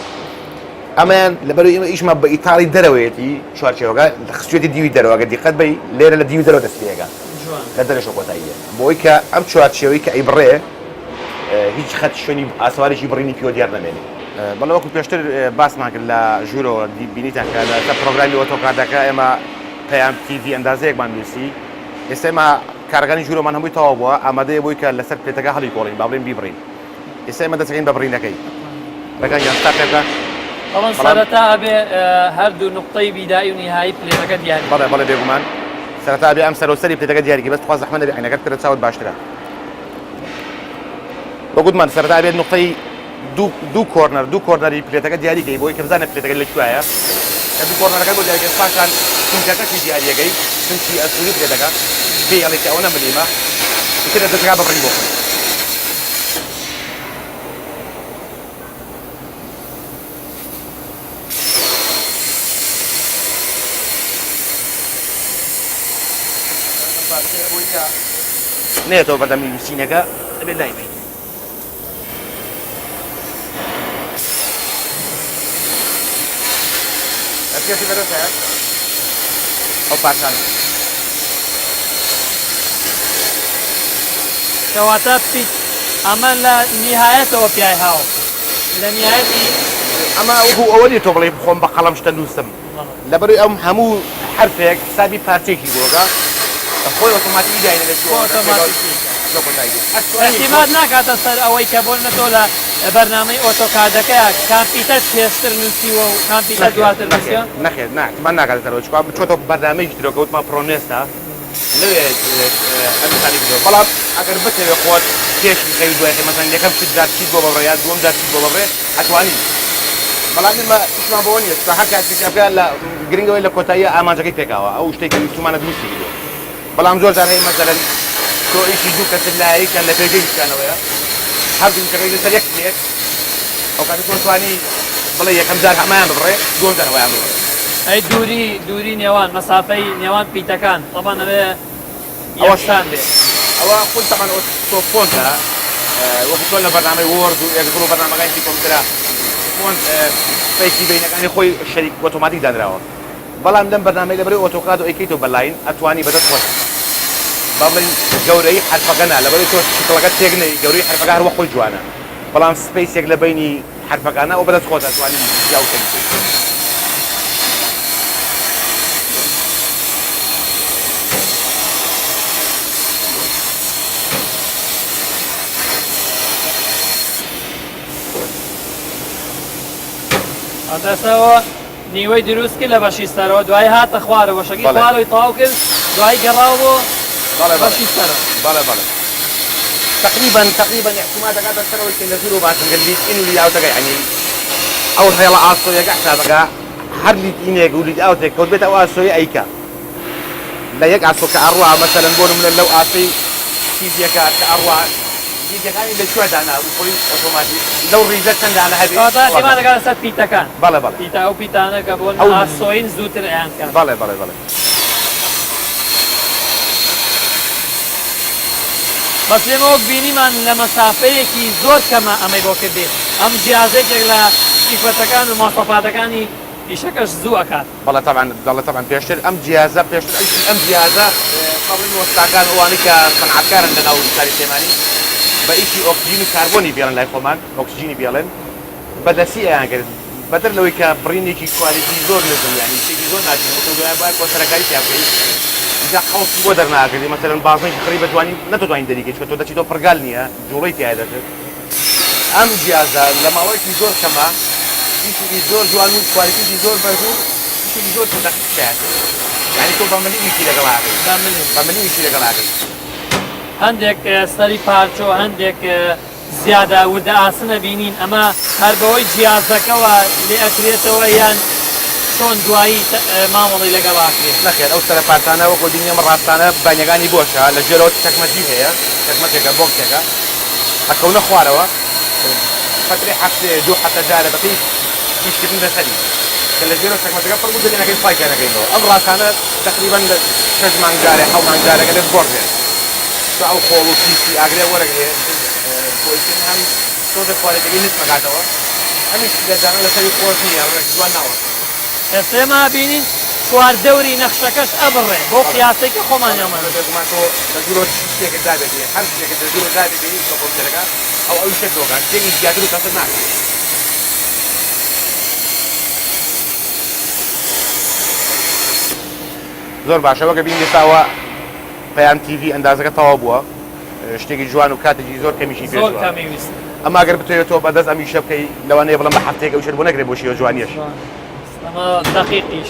Speaker 3: ئەمەیان لەبەرئەوەی ئێمە ئیشمان بە ئیتاڕی دەرەوەیەتی چوارچێوەکە خستوێتی دیوی دەرەوە گەر دیقەت بەی لێرە لە دیوی دەرەوە دەست پێ ئەکا لە دەرەشەوە کۆتایی دێت بۆی کە ئەم چوارچێوەی کە ئەیبڕێ هیچ خەت شوێنی ئاسەوارێکی بڕینی پێوە دیار نەمێنێ. بەڵێ وەکو پێشتر باسمان کرد لە ژوورەوە بینیتان کە لە پرۆگرامی ئۆتۆکادەکە ئێمە پەیام تیڤی ئەندازەیەکمان نووسی ئێستا ئێمە کارەکانی ژوورەمان هەمووی تەواو بووە ئامادەیە بۆی کە لەسەر plate ەکە هەڵی کۆڵین با بڵێین بیبڕین. ئێستا ئێمە دەست ئەکەین بە بڕینەکەی. ڕێکان گیان start پێ بکە.
Speaker 1: بەڵام سەرەتا ئەبێ هەردوو نوقتەی بیدایی و نیهایی plate ەکە دیاری.
Speaker 3: بەڵێ بەڵێ بێگومان سەرەتا ئەبێ ئەم سەرەو سەری plate ەکە دیاری کەی بەس تخوا زەحمەت نەبێ عەینەکەت بکەرە چاوت باشترە. وەک وتمان سەرەتا ئەبێت نوقتەی دوو دوو corner دوو corner ی plate ەکە دیاری کەی بۆی کە بزانێت plate ەکە لە کوێیە کە دوو corner ەکەت بۆ دیاری کرد پاشان سمکەکەشی دیاریەکەی سمکی ئەستووری plate ەکە پێی ئەڵێ کە ئەوەنە ملیمە ئیتر دەستەکە بە بڕین بۆ خۆی. نێتەوە بەردەمی نووسینەکە ئەبێت لای بەین. دەستکێشی بەدەست هەیە ئەو پارچانە.
Speaker 1: کەواتە پیت ئەمە لە نیهایەتەوە پیای هاو لە نیهایەتی.
Speaker 3: ئەمە وەکو ئەوە نیە تۆ بڵێی خۆم بە قەڵەم شتە نووسم لەبەرئەوەی ئەم هەموو حەرفێک حسابی پارچەیەکی بۆ ئەکا خۆی ئۆتۆماتیکی داینێ لە کوێوە دەستپێکەوە کۆتایی دێ
Speaker 1: ئیعتیماد ناکاتە سەر ئەوەی کە بۆ نمونە تۆ لە بەرنامەی ئۆتۆکادەکەیا کام پیتەت پێشتر نووسیوە و کام پیتەت دواتر نووسیوە؟
Speaker 3: نەخێر نا ئیعتیماد ناکاتە سەر ئەوە چونکە بچۆتە بەرنامەیەکی ترەوە کە وتمان پرۆنێستە لەوێ ئەم کاری کردووە بەڵام ئەگەر بتەوێ خۆت پێش بخەوی دوای خەوی مەسەلەن یەکەم شت جار چیت بۆ ببڕێ یان دووەم جار چیت بۆ ببڕێ ئەتوانی بەڵام ئێمە ئیشمان بەوە نییە چونکە هەر کاتێک ئەبکە لە گرنگەوەی لە کۆتاییە ئامانجەکەی پێکاوە ئەو شتێک کە ویستومانە دروستی کردووە بەڵام زۆر جار هەیە مەسەلەن تۆ ئیشی دوو کەست لایە کە لە پێگەی هیچیانەوەیە هەردوو ئیشەکەی لەسەر یەک plate ئەو کاتە تۆ توانی بڵێ یەکەم جار ئەمەیان ببڕێ دووەم جار ئەویان ببڕێ.
Speaker 1: ئەی دووری دووری نێوان مەسافەی نێوان پیتەکان تەبعەن ئەبێ یەکسان بێ.
Speaker 3: ئەوە خۆی تەبعەن ئەوە تۆ font ە وەکو چۆن لە بەرنامەی Word و Excel و بەرنامەکانی تری کۆمپیوتەرا font space ی بەینەکانی خۆی شەریک ئۆتۆماتیک دانراوە. بەڵام لەم بەرنامەی لەبەرەی ئۆتۆکاد و ئەیکەیتەوە بە line ئەتوانی بەدەست خۆت با بڵێین گەورەیی حەرفەکە نا لەبەرەی تۆ شکڵەکە تێک نەی گەورەی حەرفەکە هەر وەک خۆی جوانە بەڵام space ێک لە بەینی حەرفەکانە ئەوە بەدەست خۆت ئەتوانی جیا و کەمی بکەیت.
Speaker 1: ئەتەسەوە نیوەی دروست کرد لە بەشی سەرەوە دوایی هاتە خوارەوە بەشەکەی خوارەوەی تەواو کرد دوایی گەڕاوە بۆ بەشی سەرەوە.
Speaker 3: بەڵێ بەڵێ تقریبا تقریبا احتمال دەکاتە سەرەوەی کە لە ژوورەوە باسم کرد lead in و lead out ەکە یعنی ئەو هێڵە ئاسۆیەکە حسابەکە هەر lead in ێک و lead out ێک کەوت بێتە ئەو ئاسۆیە ئەیکا لە یەک ئاسۆ کە ئەڕوا مەسەلەن بۆ نمونە لەو ئاسۆی تیڤیەکە کە ئەڕوا lead ەکانی لە کوێ دانابوو خۆی ئۆتۆماتیک لەو ڕیزە چەند دانە هەبێ
Speaker 1: کەواتە احتمال دەکاتە سەر پیتەکان.
Speaker 3: بەڵێ بەڵێ.
Speaker 1: پیتە ئەو پیتانە کە بۆ
Speaker 3: ئەو
Speaker 1: ئاسۆین زووتر ئەیان کات.
Speaker 3: بەڵێ بەڵێ بەڵێ.
Speaker 1: بەس ئێمە وەک بینیمان لە مەسافەیەکی زۆر کەمە ئەمەی بۆ کردین ئەم جیازە یەکێک لە سیفەتەکان و مواصفاتەکانی ئیشەکەش زوو ئەکات.
Speaker 3: بەڵێ تەبعەن دەڵێ تەبعەن پێشتر ئەم جیازە پێشتر ئەیشی ئەم جیازە با بڵێین وەستاکان و ئەوانەی کە سەنعەتکارن لە ناو شاری سلێمانی بە ئیشی ئۆکسجین و کاربۆنی پێڵێن لای خۆمان ئۆکسجینی پێڵێن بە دەستی ئەیان کرد بەدەر لەوەی کە بڕینێکی quality زۆر نزم یانی شتێکی زۆر ناشرین بوو تۆ دوایە بایە کۆسەرەکاری تیا بکەی ئینجا قەڵسی بۆ دەرناکردی مەسەلەن بازنەیەکی خڕی بە جوانی نەتتوانی دەریکەی چونکە تۆ دەچیتەوە پڕگال نییە جوڵەی تیا دەکرد ئەم جیازە لە ماوەیەکی زۆر کەمە ئیشێکی زۆر جوان و quality ێکی زۆر بەرز و ئیشێکی زۆر دەقیق تیا یانی تۆ بە ملی ئیشی لەگەڵ ئەکەی بە ملی ئیشی لەگەڵ ئەکەی.
Speaker 1: هەندێک سەری پارچە و هەندێک زیادە وردە ئاسنە بینین ئەمە هەر بەوەی جیازەکەوە لێ ئەکرێتەوە یان چۆن دوایی مامەڵەی لەگەڵ ئاکرێ؟
Speaker 3: نەخێر ئەو سەرە پارچانە وەکو بینی ئەمە ڕاستانە بانیەکانی بۆشە لە ژێرەوە چەکمەجی هەیە چەکمەجێکە بۆکسێکە ئەکەونە خوارەوە فەترەی هەفتەیە دوو هەفتە جارە بەپێی ئیشکردن لەسەری کە لە ژێرەوە چەکمەجەکە پڕ بوو دەرێنەکەین پاکیان ئەکەینەوە ئەم ڕاستانە تەقریبەن لە شەش مانگ جارێ حەو مانگ جارێک ئەبێ بگۆڕدرێن چونکە ئەو خۆڵ و پیسی ئاگرە وەرەگرێ بۆ ئیشکردن هەم تۆزێک quality ەکەی نزم ئەکاتەوە هەمیش گەردانە لەسەری خۆش نییە ڕێک جوان ناوەستێ.
Speaker 1: ئێستا ئێمە ئەبینین چواردەوری نەخشەکەش ئەبڕێ بەو قیاسەی کە خۆمان هەمانە.
Speaker 3: بەڵێ بێگومان تۆ لە ژوورەوە چ شتێکت دابێتێ هەر شتێکت لە ژوورەوە دابێتێ بە کۆمپیوتەرەکە ئەو ئەو ئیشەت بۆ کات شتێکی زیاتر و کەمتر ناکات. زۆر باشە وەک ئەبینی ئێستا ئەوە پەیام تیڤی ئەندازەکە تەواو بووە شتێکی جوان و کاتێکی زۆر کەمیشی پێ
Speaker 1: زۆر کەمی ویست.
Speaker 3: ئەما گەر بتەوێت تۆ بەدەست ئەم ئیشە بکەی لەوانەیە بڵێم بە هەفتەیەک ئەو ئیشەت بۆ نەکرێ بۆ شێوە جوانیەش.
Speaker 1: ئەمە دەقیقیش.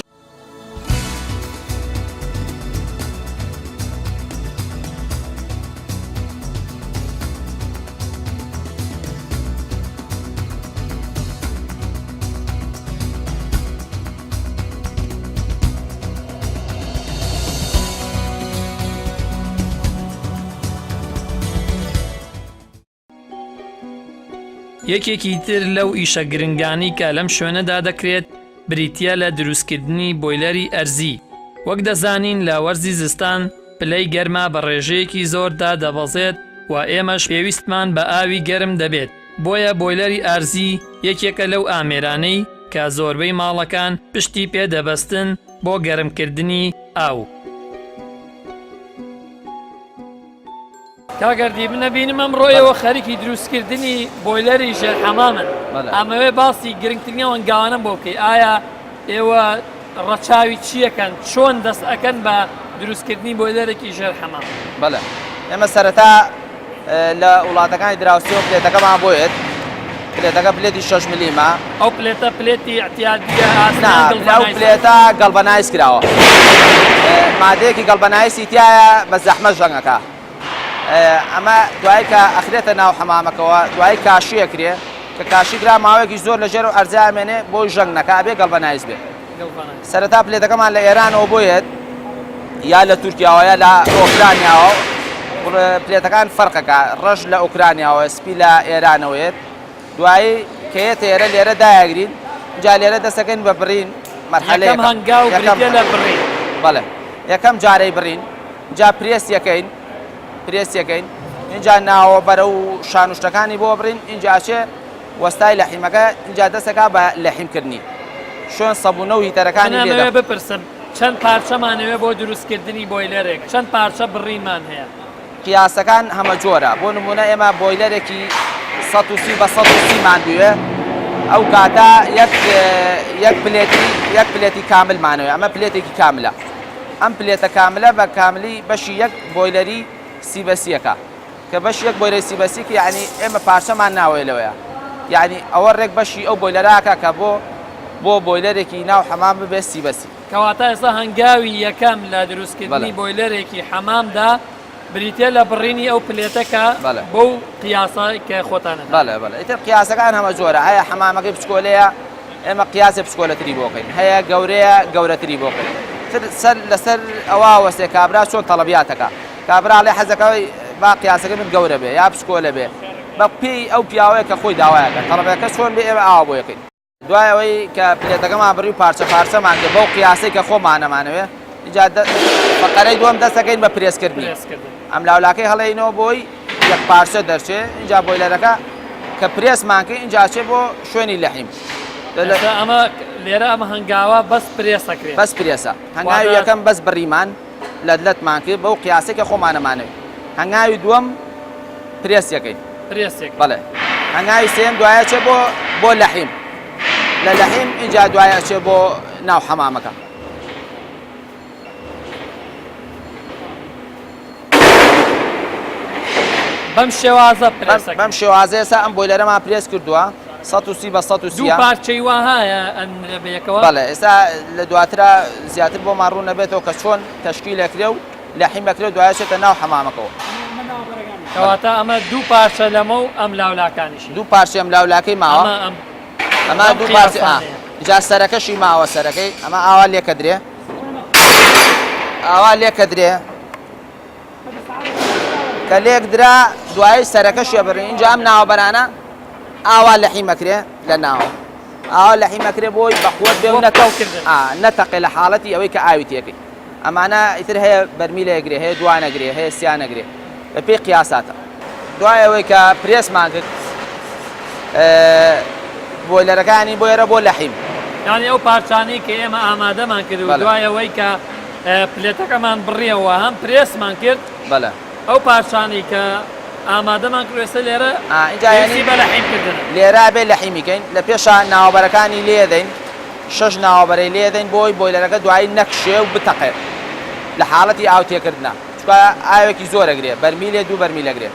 Speaker 1: یەکێکی تر لەو ئیشە گرنگانەی کە لەم شوێنەدا دەکرێت بریتییە لە دروستکردنی بۆیلەری ئەرزی، وەک دەزانین لە وەرزی زستان پلەی گەرما بە ڕێژەیەکی زۆر دادەبەزێت و ئێمەش پێویستمان بە ئاوی گەرم دەبێت، بۆیە بۆیلەری ئارزی یەکێکە لەو ئامێرانەی کە زۆربەی ماڵەکان پشتی پێ دەبەستن بۆ گەرمکردنی ئاو. کاک ئەردی من ئەبینم ئەمڕۆ ئێوە خەریکی دروستکردنی بۆیلەری ژێر حەمامن ئەمەوێ باسی گرنگترین ئەو هەنگاوانەم بۆ بکەی ئایا ئێوە ڕەچاوی چیەکەن چۆن دەست ئەکەن بە دروستکردنی بۆیلەرێکی ژێر حەمام؟
Speaker 2: بەڵێ ئێمە سەرەتا لە وڵاتەکانی دراوسێ و پلێتەکەمان بۆیێت پلێتەکە پلێتی 6 ملیمە
Speaker 1: ئەو پلێتە پلێتی اعتیادیە
Speaker 2: ئەو پلێتە galvanize کراوە مادەیەکی galvanize ی تایە بە زەحمە ژەنگەکە ئەمە دوای کە ئەخرێتە ناو حەمامەکەوە دوای کاشی ئەکرێ کە کاشی کرا ماوەیەکی زۆر لە ژێر و ئەرزا ئەمێنێ بۆی ژەنگ نەکا ئەبێ galvanize بێ سەرەتا پلێتەکەمان لە ئێرانەوە بۆیەت یا لە تورکیاوە یا لە ئۆکرانیاوە پلێتەکان فەرقەکە ڕەش لە ئۆکرانیاوە سپی لە ئێرانەوەیەت دوایی کە یەتە ئێرە لێرە دایەگرین جا لێرە دەسەکەین بە بڕین
Speaker 1: مەرحەلەیەکە یەکەم هەنگاو بریتیە لە بڕین
Speaker 2: بەڵێ یەکەم جارەی بڕین جا پرێس یەکەین پرێس یەکەین اینجا ناوە بەرە و شانوشتەکانی بۆ بڕین اینجا ئەچێ وەستای لەحیمەکە اینجا دەسەکا بە لەحیمکردنی شوێن سەبوونە و هیتەرەکانی
Speaker 1: من ئەمەوێ بپرسم چەند پارچەمانەوێ بۆ دروستکردنی بۆیلەرێک چەند پارچە بڕینمان هەیە؟
Speaker 2: قیاسەکان هەمەجۆرە، بۆ نموونە ئێمە بۆیلەرێکی 130 بە 130 مان بوێ ئەو کاتە یەک یەک پلێتی یەک پلێتی کاملمانەوەی ئەمە پلێتێکی کاملە ئەم پلێتە کاملە بە کاملی بەشی یەک بۆیلەری سی بە سیەکە کە بەشی یەک بۆیلەری سی بە سی کە یعنی ئێمە پارچەمان ناوەیە لەوەیە یعنی ئەوە ڕێک بەشی ئەو بۆیلەراکە کە بۆ بۆ بۆیلەرێکی ناو حەمام ببێ سی بە سی.
Speaker 1: کەواتە ئێستا هەنگاوی یەکەم لە دروستکردنی بۆیلەرێکی حەمامدا بریتیە لە بڕینی ئەو پلێتە کە بەو قیاسە کە خۆتانە.
Speaker 2: بەڵێ بەڵێ ئیتر قیاسەکان هەمە جۆرە هەیە حەمامەکەی بچکۆلەیە ئێمە قیاسێ بچکۆلەتری بۆ کەین هەیە گەورەیە گەورەتری بۆ کەین تر سەر لەسەر ئەوە وەسێ کابرا چۆن تەڵەبیاتەکە کابرا ئەڵێ حەزەکەی با قیاسەکەی من گەورە بێ یا بچکۆلە بێ بە پێی ئەو پیاوەیە کە خۆی داوایەکە تەڵەبەکە چۆن بێ ئێمە ئاوا بۆ یەکەین. دوای ئەوەی کە پلێتەکەمان بڕی و پارچە پارچەمان کرد بەو قیاسەی کە خۆمان ئەمانەوێ ئینجا فەقەرەی دووەم دەست دەکەین بە پرێسکردنی ئەم لاولاکەی هەڵێینەوە بۆی یەک پارچە دەرچێ ئینجا boiler ەکە کە پرێسمان کرد ئینجا ئەچێ بۆ شوێنی لەحیم.
Speaker 1: ئێستا ئەمە لێرە ئەمە هەنگاوە بەس پرێس ئەکرێ.
Speaker 2: بەس پرێسە. هەنگاوی یەکەم بەس بڕیمان لەت لەتمان کرد بەو قیاسەی کە خۆمان ئەمانەوێ. هەنگاوی دووەم پرێس یەکەین.
Speaker 1: پرێس یەکەین.
Speaker 2: بەڵێ. هەنگاوی سێیەم دوای ئەچێ بۆ بۆ لەحیم. لە لەحیم ئینجا دوای ئەچێ بۆ ناو حەمامەکە.
Speaker 1: بەم شێوازە پرێس
Speaker 2: بەم شێوازە ئێستا ئەم boiler ەمان پرێس کردووە 130 بە 130
Speaker 1: دوو پارچەی وەهایە ئەنرێ بە یەکەوە
Speaker 2: بەڵێ ئێستا لە دواترا زیاتر بۆمان ڕوون نەبێتەوە کە چۆن تەشکیل ئەکرێ و لەحیم ئەکرێ و دوایە چێتە ناو حەمامەکەوە.
Speaker 1: کەواتە ئەمە دوو پارچە لەمە و ئەم لاولاکانیشی.
Speaker 2: دوو پارچەی ئەم لاولاکەی ماوە.
Speaker 1: ئەمە ئەم
Speaker 2: ئەمە دوو پارچە جا سەرەکەشی ماوە سەرەکەی ئەمە ئاوا لێکەدرێ ئاوا لێکەدرێ کە لێک درا دوایی سەرەکەشی بڕین اینجا ئەم ناوەبەرانە ئاوا لەحیمەکرێ لە ناوە ئاوا لەحیمەکرێ بۆی بەقوت بێ و نەتەقێ لە حاڵەتی ئەوەی کە ئاوی تێکەی ئەمانە ئیتر هەیە بەرمیلە گرێ هەیە دوانە گرێ هەیە سیانە گرێ بە پێی قیاساتە دوای ئەوەی کە پرێسمان کرد boiler ەکانی بۆ ئێرە بۆ لەحیم.
Speaker 1: یانی ئەو پارچانەی کە ئێمە ئامادەمان کرد و دوای ئەوەی کە plate ەکەمان بڕیەوە هەم پرێسمان کرد
Speaker 2: بەڵێ
Speaker 1: ئەو پارچانەی کە ئامادەمان کرد ئێستا لێرە
Speaker 2: ئینجا
Speaker 1: پێویستی بە لەحیم کردنە.
Speaker 2: لێرە ئەبێ لەحیمی کەین لە پێشا ناوەبەرەکانی لێدەین شەش ناوەبەرەی لێدەین بۆی boiler ەکە دوایی نەکشێ و بتەقێ لە حاڵەتی ئاو تێکردنا چونکە ئاوێکی زۆر ئەگرێ بەرمیلێ دوو بەرمیل ئەگرێ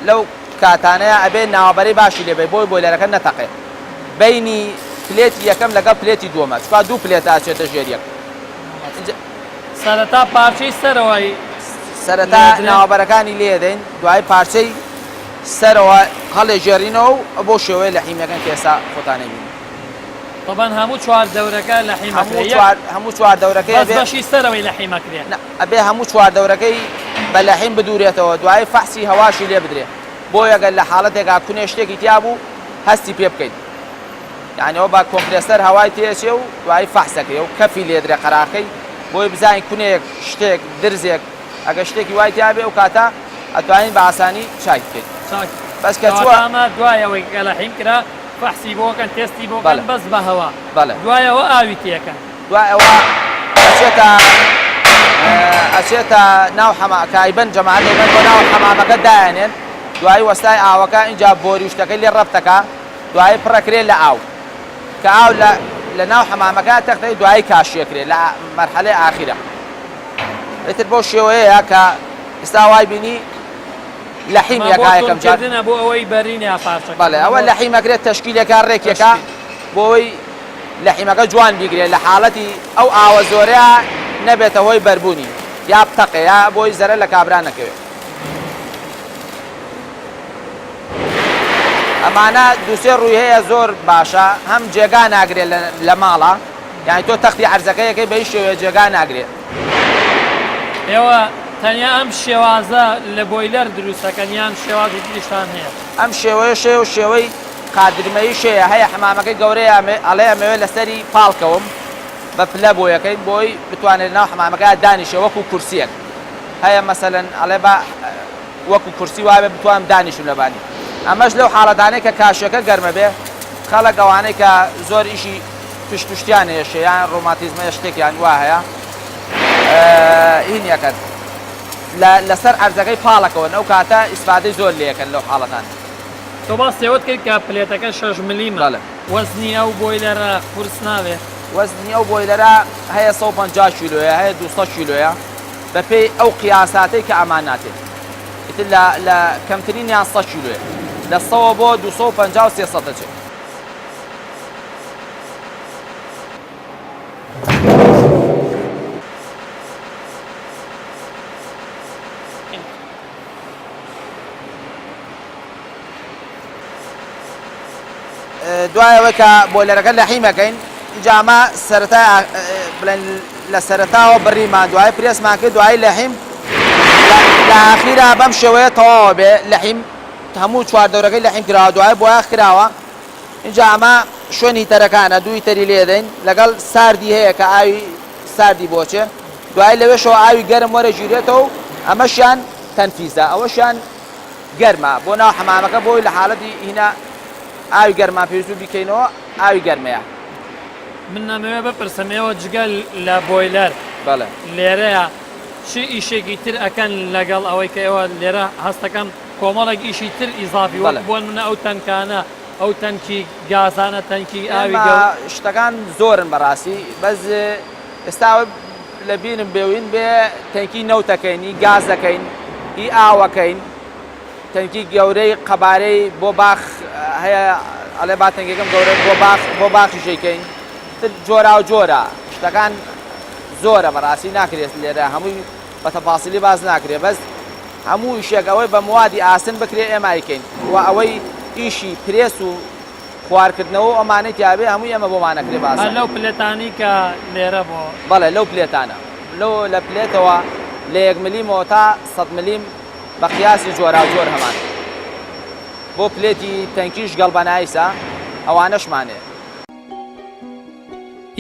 Speaker 2: لەو کاتانەیە ئەبێ ناوەبەرەی باشی لێ بەی بۆی boiler ەکە نەتەقێ بەینی plate ی یەکەم لەگەڵ plate ی دووەمە چونکە دوو plate ە ئەچێتە ژێر یەک.
Speaker 1: سەرەتا پارچەی سەرەوەی
Speaker 2: سەرەتا ناوەبەرەکانی لێدەین دوای پارچەی سەرەوە هەڵێ ژێرینەوە و بۆ شێوەیە لە حیمەکەن کە ئێستا خۆتان ئەیبینن.
Speaker 1: طبعا هەموو چوار دەورەکە لە حیمەکرێ
Speaker 2: هەموو چوار دەورەکەی
Speaker 1: بەس بەشی سەرەوەی لە حیمەکرێ
Speaker 2: ئەبێ هەموو چوار دەورەکەی بە لەحیم بدورێتەوە دوایی فەحسی هەواشی لێ بدرێ بۆیە گەر لە حاڵەتێکا کونێ شتێکی تیا بوو هەستی پێ بکەیت یانی ئەوە بە کۆمپرێسەر هەوای تێچێ و دوایی فەحسەکەی و کەفی لێدرێ قەراخەکەی بۆی بزانین کونێک شتێک درزێک ئەگەر شتێکی وای تیا بێ ئەو کاتە ئەتوانین بە ئاسانی چاکی بکەین
Speaker 1: چاک
Speaker 2: بەس کە چووە
Speaker 1: ئەمە دوای ئەوەی کە لەحیم کرا فەحسی بۆ کەن تێستی بۆ کەن بەس بە هەوا
Speaker 2: بەڵێ
Speaker 1: دوای ئەوە ئاوی تێکەن.
Speaker 2: دوای ئەوە ئەچێتە ئەچێتە ناو حەما کە ئەیبەن جەماعەت ئەیبەن بۆ ناو حەمامەکە دایەنێن دوایی وەستای ئاوەکە ئینجا بۆری و شتەکەی لێ ڕەبتەکا دوایی پڕەکرێ لە ئاو کە ئاو لە لە ناو حەمامەکە تەختەی دوایی کاشیەکرێ لە مەرحەلەی ئاخیرە ئیتر بەو شێوەیەیە کە ئێستا وای بینی لەحیم
Speaker 1: ئەمە بۆ
Speaker 2: یەکا یەکەم جار
Speaker 1: توندکردنە بۆ ئەوەی بەرینە پارچەکە
Speaker 2: بەڵێ
Speaker 1: ئەمە
Speaker 2: ئەوە
Speaker 1: بۆ
Speaker 2: لەحیمەکرێت تەشکیلێکا ڕێکێکا
Speaker 1: تەشکیل
Speaker 2: بۆ ئەوەی لەحیمەکە جوان بیگرێ لە حاڵەتی ئەو ئاوە زۆرەیا نەبێتە هۆی بەربوونی یا بتەقێ یا بۆی زەرەر لە کابرا نەکەوێ. ئەمانە دوسێ ڕووی هەیە زۆر باشە هەم جێگا ناگرێ لە ماڵە یانی تۆ تەختی عەرزەکەیەکەی بە هیچ شێوەیە جێگا ناگرێ.
Speaker 1: ئێوە تەنیا ئەم شێوازە لە boiler دروست ئەکەن یان شێوازی تریشتان هەیە؟
Speaker 2: ئەم شێوەیەش هەیە و شێوەی قادرمەییش هەیە، هەیە حەمامەکەی گەورەیە ئەڵێ ئەمەوێ لەسەری پاڵکەوم بە پلە بۆ یەکەی بۆی بتوانێت لەناو حەمامەکە دانیشێ وەکو کورسیەک هەیە مەسەلەن ئەڵێ با وەکو کورسی وابێ بتوانم دانیشم لەبانی ئەمەش لەو حاڵەتانەی کە کاشیەکە گەرمە بێ خەڵک ئەوانەی کە زۆر ئیشی پشت پشتیان هەیە یان ڕۆماتیزمە شتێکیان وا هەیە هین یەکەن لەسەر ئەرزەکەی پاڵەکەون ئەو کاتە ئیسفادەی زۆر لەکەن لەو حاڵەتان.
Speaker 1: تۆ باسی ئەوەت کرد کە plate ەکە شەش ملیمە
Speaker 2: بەڵێ.
Speaker 1: وەزنی ئەو boiler ە قورس نابێ؟
Speaker 2: وەزنی ئەو boiler ە هەیە 150 کیلۆیە هەیە 200 کیلۆیە بەپێی ئەو قیاساتەی کە ئەماناتێ ئیتر لە لە کەمترینیان 100 کیلۆیە لە سەوە بۆ 250 و 300 ئەچێ. دوای ئەوەی کە boiler ەکە لەحیمەکەین اینجا ئەمە سەرەتا بڵێن لە سەرەتاوە بڕیمان دوای پرێسمان کرد دوای لەحیم لە ئاخیرا بەم شێوەیە تەواوە بێ لەحیم هەموو چواردەورەکەی لەحیم کراوە دوای بۆیاخ کراوە اینجا ئەمە شوێن heater ەکانە دوو heater ی لێدەین لەگەڵ ساردی هەیە کە ئاوی ساردی بۆچێ دوای لەوێشەوە ئاوی گەرم وەرەگیرێتەوە و ئەمەشیان تەنفیزە ئەوەشیان. گەرمە بۆ ناو حەمامەکە بۆی لە حاڵەتی هینا ئاوی گەرمان پێویست بوو بیکەینەوە ئاوی گەرمەیە.
Speaker 1: من ئەمەوێ بپرسم ئێوە جگە لە بۆیلەر
Speaker 2: بەڵێ.
Speaker 1: لێرەیە چ ئیشێکی تر ئەکەن لەگەڵ ئەوەی کە ئێوە لێرە هەستەکەم کۆمەڵێک ئیشی تر ئیزافی وەک
Speaker 2: بەڵێ.
Speaker 1: بۆ نمونە ئەو تەنکانە ئەو تەنکی گازانە تەنکی ئاوی
Speaker 2: ئێمە
Speaker 1: گەو.
Speaker 2: شتەکان زۆرن بەڕاستی بەس ئێستا ئەوەی لە بیرم بێ و هین بێ تەنکی نەوت ئەکەین هی گاز ئەکەین هی ئاو ئەکەین تەنکی گەورەی قەبارەی بۆ باخ هەیە ئەڵێ با تەنکەکەم گەورە بۆ باخ بۆ باخیش ئەیکەین تر جۆراوجۆرە شتەکان زۆرە بەڕاستی ناکرێت لێرە هەمووی بە تەفاسیلی باس ناکرێ بەس هەموو ئیشێک ئەوەی بە موادی ئاسن بکرێ ئێمە ئەیکەین و ئەوەی ئیشی پرێس و خوارکردنەوە و ئەمانەی تیابێ هەمووی ئێمە بۆمان ئەکرێ بە
Speaker 1: هەر
Speaker 2: ئاسانی.
Speaker 1: لەو plate انەی کە لێرە بۆ.
Speaker 2: بەڵێ لەو plate انە لەو لە plate ەوە لە یەک ملیمەوە تا سەد ملیم بە قیاسی جۆراوجۆر هەمان بۆ plate ی تەنکیش galvanize ە ئەوانەشمان هەیە.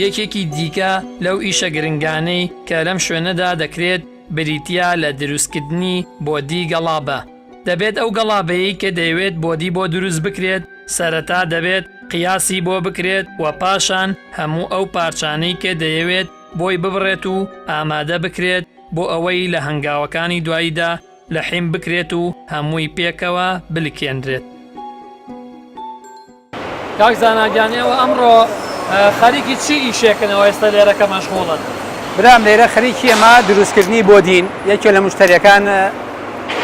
Speaker 1: یەکێکی دیکە لەو ئیشە گرنگانەی کە لەم شوێنەدا دەکرێت بریتییە لە دروستکردنی body گەڵابە. دەبێت ئەو گەڵابەیەی کە دەیەوێت body بۆ دروست بکرێت سەرەتا دەبێت قیاسی بۆ بکرێت و پاشان هەموو ئەو پارچانەی کە دەیەوێت بۆی ببڕێت و ئامادە بکرێت بۆ ئەوەی لە هەنگاوەکانی دواییدا لەحیم بکرێت و هەمووی پێکەوە بلکێنرێت. کاک زانا گیان ئێوە ئەمڕۆ خەریکی چی ئیشێکن ئەوە ئێستا لێرە کە مەشغوڵن؟
Speaker 4: برام لێرە خەریکی ئێمە دروستکردنی body ین یەکێ لە مشتەریەکان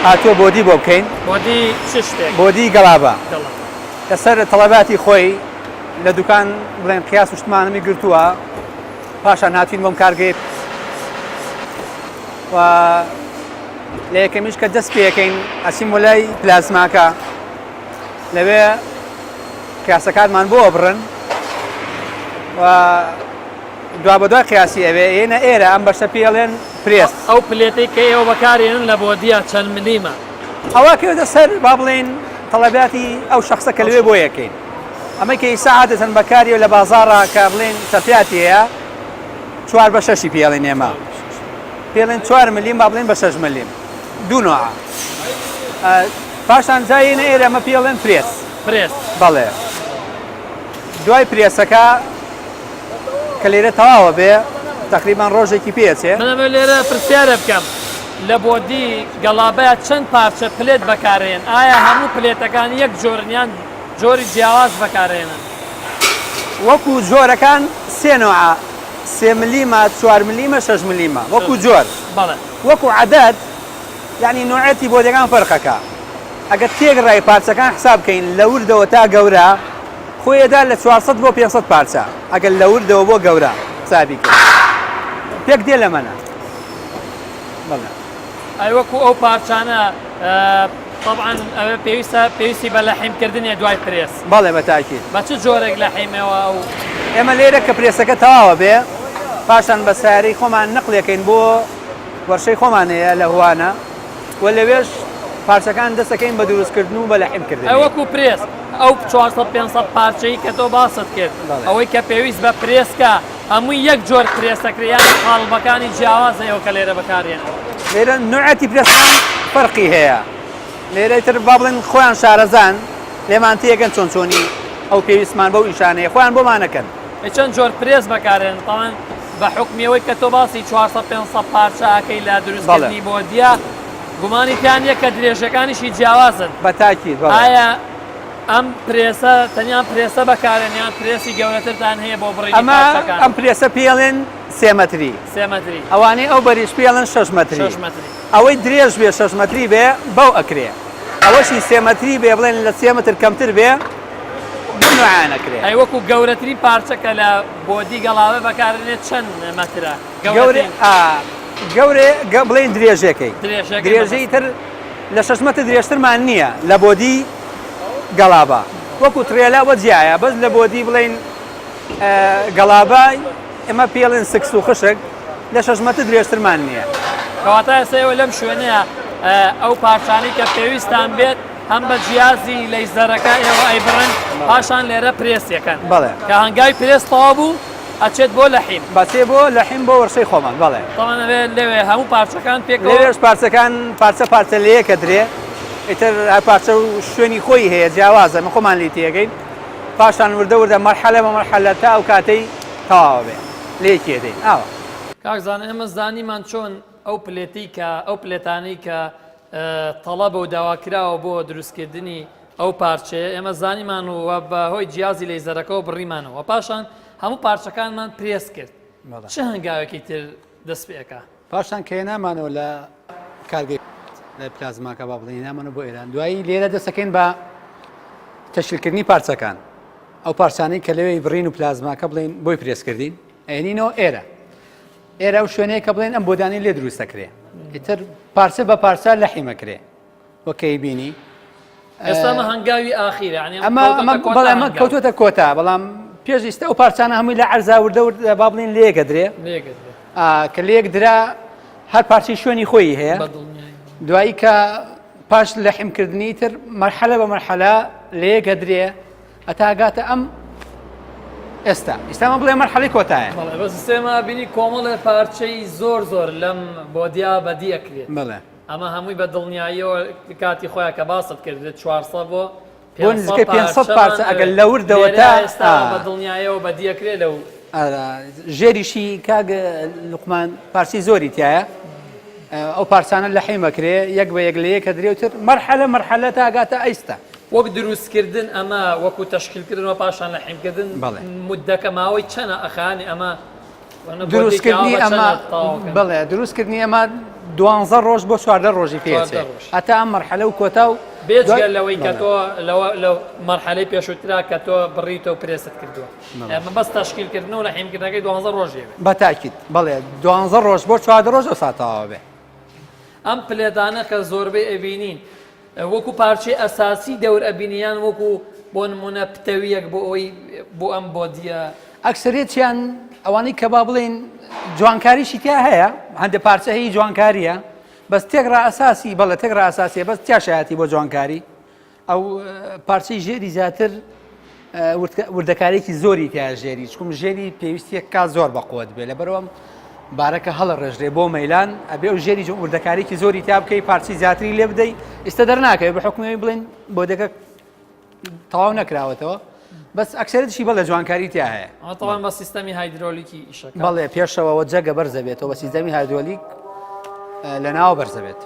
Speaker 4: هاتووە body بۆ بکەین.
Speaker 1: body چ شتێک؟
Speaker 4: body گەڵابە لەسەر تەڵەباتی خۆی لە دوکان بڵێن قیاس و شتمانمی گرتووە پاشان هاتوین بۆم کارگەی و لە یەکەمیش کە دەست پێەکەین ئەچین بۆ لای پلازماکە لەوێ قیاسەکانمان بۆ ئەبڕن و دوابەدوای قیاسی ئەوێ ئێنە ئێرە ئەم بەشە پێڵێن پرێس.
Speaker 1: ئەو plate ەی کە ئێوە بەکارێنن لە body ە چەند ملیمە؟
Speaker 4: ئەوە کەوێتە سەر با بڵێین تەڵەباتی ئەو شەخسە کە لەوێ بۆ یەکەین ئەمەی کە ئیسا عادەتەن بەکاریە لە بازاڕا کە بڵێن تەپیاتی هەیە چوار بە شەشی پێڵێن ئێمە پێڵێن چوار ملیم با بڵێن بە شەش ملیم دوو نوعە پاشان جا یێنە ئێرە ئەمە پێڵێن پرێس.
Speaker 1: پرێس.
Speaker 4: بەڵێ دوای پرێسەکە کە لێرە تەواوە بێ تەقریبان ڕۆژێکی پێچێ.
Speaker 1: من ئەمەوێ لێرە پرسیارێ بکەم لە body گەڵابەیا چەند پارچە plate بەکارێن ئایا هەموو plate ەکان یەک جۆرن یان جۆری جیاواز بەکارێنن؟
Speaker 4: وەکو جۆرەکان سێ نۆعە سێ ملیمە چوار ملیمە شەش ملیمە وەکو جۆر
Speaker 1: بەڵێ.
Speaker 4: وەکو عەدەد یانی نوعێتی body ەکان فەرقەکا ئەگەر تێکڕای پارچەکان حساب کەین لە وردەوە تا گەورە خۆی ئەدا لە 400 بۆ 500 پارچە ئەگەر لە وردەوە بۆ گەورە حسابی کەین پێک دێ لەمەنە بەڵێ.
Speaker 1: ئەی وەکو ئەو پارچانە تەبعەن ئەوێ پێویستە پێویستی بە لەحیم کردنیە دوای پرێس.
Speaker 4: بەڵێ بە تاکید.
Speaker 1: بە چ جۆرێک لەحیمەوە ئەو.
Speaker 4: ئێمە لێرە کە پرێسەکە تەواوە بێ پاشان بە سەیارەی خۆمان نەقلێکەین بۆ وەرشەی خۆمان هەیە لە هوانە و لەوێش پارچەکان دەست دەکەین بە دروستکردن و بە لەحیم کردنی.
Speaker 1: ئەی وەکو پرێس ئەو 400 500 پارچەی کە تۆ باست کرد ئەوەی کە پێویست بە پرێس کا هەمووی یەک جۆر پرێس دەکرێ یان قاڵبەکانی جیاوازە ئێوە کە لێرە بەکارێنن؟
Speaker 4: لێرە نوعەتی پرێسەکان فەرقی هەیە لێرە ئیتر با بڵێن خۆیان شارەزان لێمان تێگەن چۆن چۆنی ئەو پێویستمان بەو ئیشانەیە خۆیان بۆمان ئەکەن.
Speaker 1: ئەی چەند جۆر پرێس بەکارێنن؟ تەبعەن بە حوکمی ئەوەی کە تۆ باسی 400 500 پارچە ئەکەی لە دروستکردنی body ە گومانی تیا نییە کە درێژەکانیشی جیاوازن.
Speaker 4: بە تاکید بەڵێ.
Speaker 1: ئایا ئەم پرێسە تەنیا ئەم پرێسە بەکارێن یان پرێسی گەورەترتان هەیە بۆ بڕینی
Speaker 4: ئەمە
Speaker 1: پارچەکان؟
Speaker 4: ئەم پرێسە پێڵێن سێ مەتری.
Speaker 1: سێ مەتری.
Speaker 4: ئەوانەی ئەو بەریش پێڵێن شەش مەتری.
Speaker 1: شەش مەتری.
Speaker 4: ئەوەی درێژ بێ شەش مەتری بێ بەو ئەکرێ. ئەوەشی سێ مەتری بێ بڵێن لە سێ مەتر کەمتر بێ بەم نوعانە ئەکرێ.
Speaker 1: ئەی وەکو گەورەترین پارچە کە لە body گەڵابە بەکارنێت چەند مەترە؟
Speaker 4: گەورەترین. گەورە بڵێین درێژەکەی.
Speaker 1: درێژەکەی
Speaker 4: درێژەی تر لە شەش مەتر درێژترمان نییە لە body گەڵابە. وەکو ترێلا وە جیایە بەس لە body بڵێین گەڵابە ئێمە پێڵێن سکس و خشک لە شەش مەتر درێژترمان نییە.
Speaker 1: کەواتە ئێستا ئێوە لەم شوێنەیە ئەو پارچانەی کە پێویستان بێت هەم بە جیازی لەیزەرەکە ئێوە ئەیبڕن پاشان لێرە پرێس یەکەن.
Speaker 4: بەڵێ.
Speaker 1: کە هەنگاوی پرێس تەواو بوو ئەچێت بۆ لەحیم.
Speaker 4: بەچێ بۆ لەحیم بۆ وەرشەی خۆمان بەڵێ.
Speaker 1: تەبعەن ئەبێ لەوێ هەموو پارچەکان پێکەوە.
Speaker 4: لەوێش پارچەکان پارچە پارچە لەیەک ئەدرێ. ئیتر هەر پارچە و شوێنی خۆی هەیە جیاوازە من خۆمان لی تێگەین پاشان وردە وردە مەرحەلە بە مەرحەلە تا ئەو کاتەی تەواوە بێ لێکی ئەدەین ئاوا.
Speaker 1: کاک زانا ئێمە زانیمان چۆن ئەو plate ی کە ئەو plate انەی کە تەڵەبە و داواکراوە بۆ دروستکردنی ئەو پارچەیە ئێمە زانیمان و بە هۆی جیازی لەیزەرەکەەوە بڕیمانەوە پاشان هەموو پارچەکانمان پرێس کرد چ هەنگاوێکی تر دەست پێ ئەکا؟
Speaker 4: پاشان کە هێنامانەوە لە کارگەی پلازماکە با بڵێین هێنامانەوە بۆ ئێران دوایی لێرە دەستەکەین بە تەشکیلکردنی پارچەکان ئەو پارچانەی کە لەوێی بڕین و پلازماکە بڵێن بۆی پرێسکردین ئەێنینەوە ئێرە ئێرە ئەو شوێنەیە کە بڵێن ئەم بۆدانی لێ دروست دەکرێ ئیتر پارچە بە پارچە لەحیمەکرێ وەکەی بینی
Speaker 1: ئێستا ئەمە هەنگاوی ئاخیرە یعنی
Speaker 4: ئەمە ئەمە بەڵێ ئەمە کەوتۆتە کۆتا بەڵام پێش ئیستا ئەو پارچانە هەمووی لە عەرزا وردە وردە با بڵێن لێگەدرێ کە لێک درا هەر پارچەی شوێنی خۆی هەیە دوایی کە پاش لە حیمکردنی تر مەرحەلە بە مەرحەلە لێگەدرێ ئەتاگاتە ئەم ئێستا ئیستا بڵێ مەرحەلی کۆتایە
Speaker 1: بەڵێ بەس سێما بینی کۆمەڵێ پارچەی زۆر زۆر لەم بۆدیا بەدی ئەکرێت
Speaker 4: بەڵێ
Speaker 1: ئەمە هەمووی بە دڵنیاییەوە کاتی خۆیان کە باست کرد لە 400 بۆ
Speaker 4: بۆ نزیکەی 500 پارچە ئەگەر لە وردەوە تا
Speaker 1: ئێستا بە دڵنیایەوە بەدیەکرێ لەو
Speaker 4: ژێریشی کاک لوقمان پارچەی زۆری تایە ئەو پارچانە لە حیمەکرێ یەک بە یەک لە یەکە درێوتر مەرحەلە مەرحەلە تاگاتە ئەیستا.
Speaker 1: وەک دروستکردن ئەمە وەکو تەشکیلکردن و پاشان لە حیمکردن مدەکە ماوەی چەنە ئەخانی ئەمە
Speaker 4: دروستکردنی ئەمە بەڵێ دروستکردنی ئەمە دوانزە ڕۆژ بۆ 14 ڕۆژی پێچێ هەتا ئەم مەرحەلە و کۆتا و
Speaker 1: بێجگە لەوەی کە تۆ لە مەرحەلەی پێشووترا کە تۆ بڕیتە و پرێست کردووە ئەمە بەس تەشکیلکردن و لە حیمکردنەکەی دوانزە ڕۆژێ
Speaker 4: بەتاکیت بەڵێ دوانزە ڕۆژ بۆ 14 ڕۆژ ئەو ساتەوە بێ
Speaker 1: ئەم plate انە کە زۆربەی ئەبینین وەکو پارچەی ئەساسی دەور ئەبینی یان وەکو بۆ نمونە پتەویەک بۆ ئەوەی بۆ ئەم body ە؟
Speaker 4: ئەکسەریەتیان ئەوانەی کە با بڵێین جوانکاریشی تیا هەیە هەندێک پارچە هەیە جوانکاریە بەس تێکڕا ئەساسی بەڵێ تێکڕا ئەساسیە بەس تیا شایەتی بۆ جوانکاری ئەو پارچەی ژێری زیاتر وردەکارێکی زۆری تیا ژێری چکم ژێری پێویستیە کا زۆر بەقوت بێ لەبەرەوەم بارەکە هەڵە ڕێژرێ بۆ مەیلان ئەبێ و ژێری وردەکاریکی زۆری تیا بکەی پارچی زیاتری لێ بدەی ئیستا دەرناکەوێت بە حکومی بڵێن بۆ دەکە تەواو نەکراوەتەوە بەس ئەکسەرتشی بەڵێ جوانکاری تیا هەیە
Speaker 1: تەوان بە سیستەمی هایدرۆلیکی ئیشەکە
Speaker 4: بەڵێ پێشەوەەوە جەگە بەرزە بێتەوە بە سیستەمی هایدرۆلیک لە ناوە بەرزە بێت.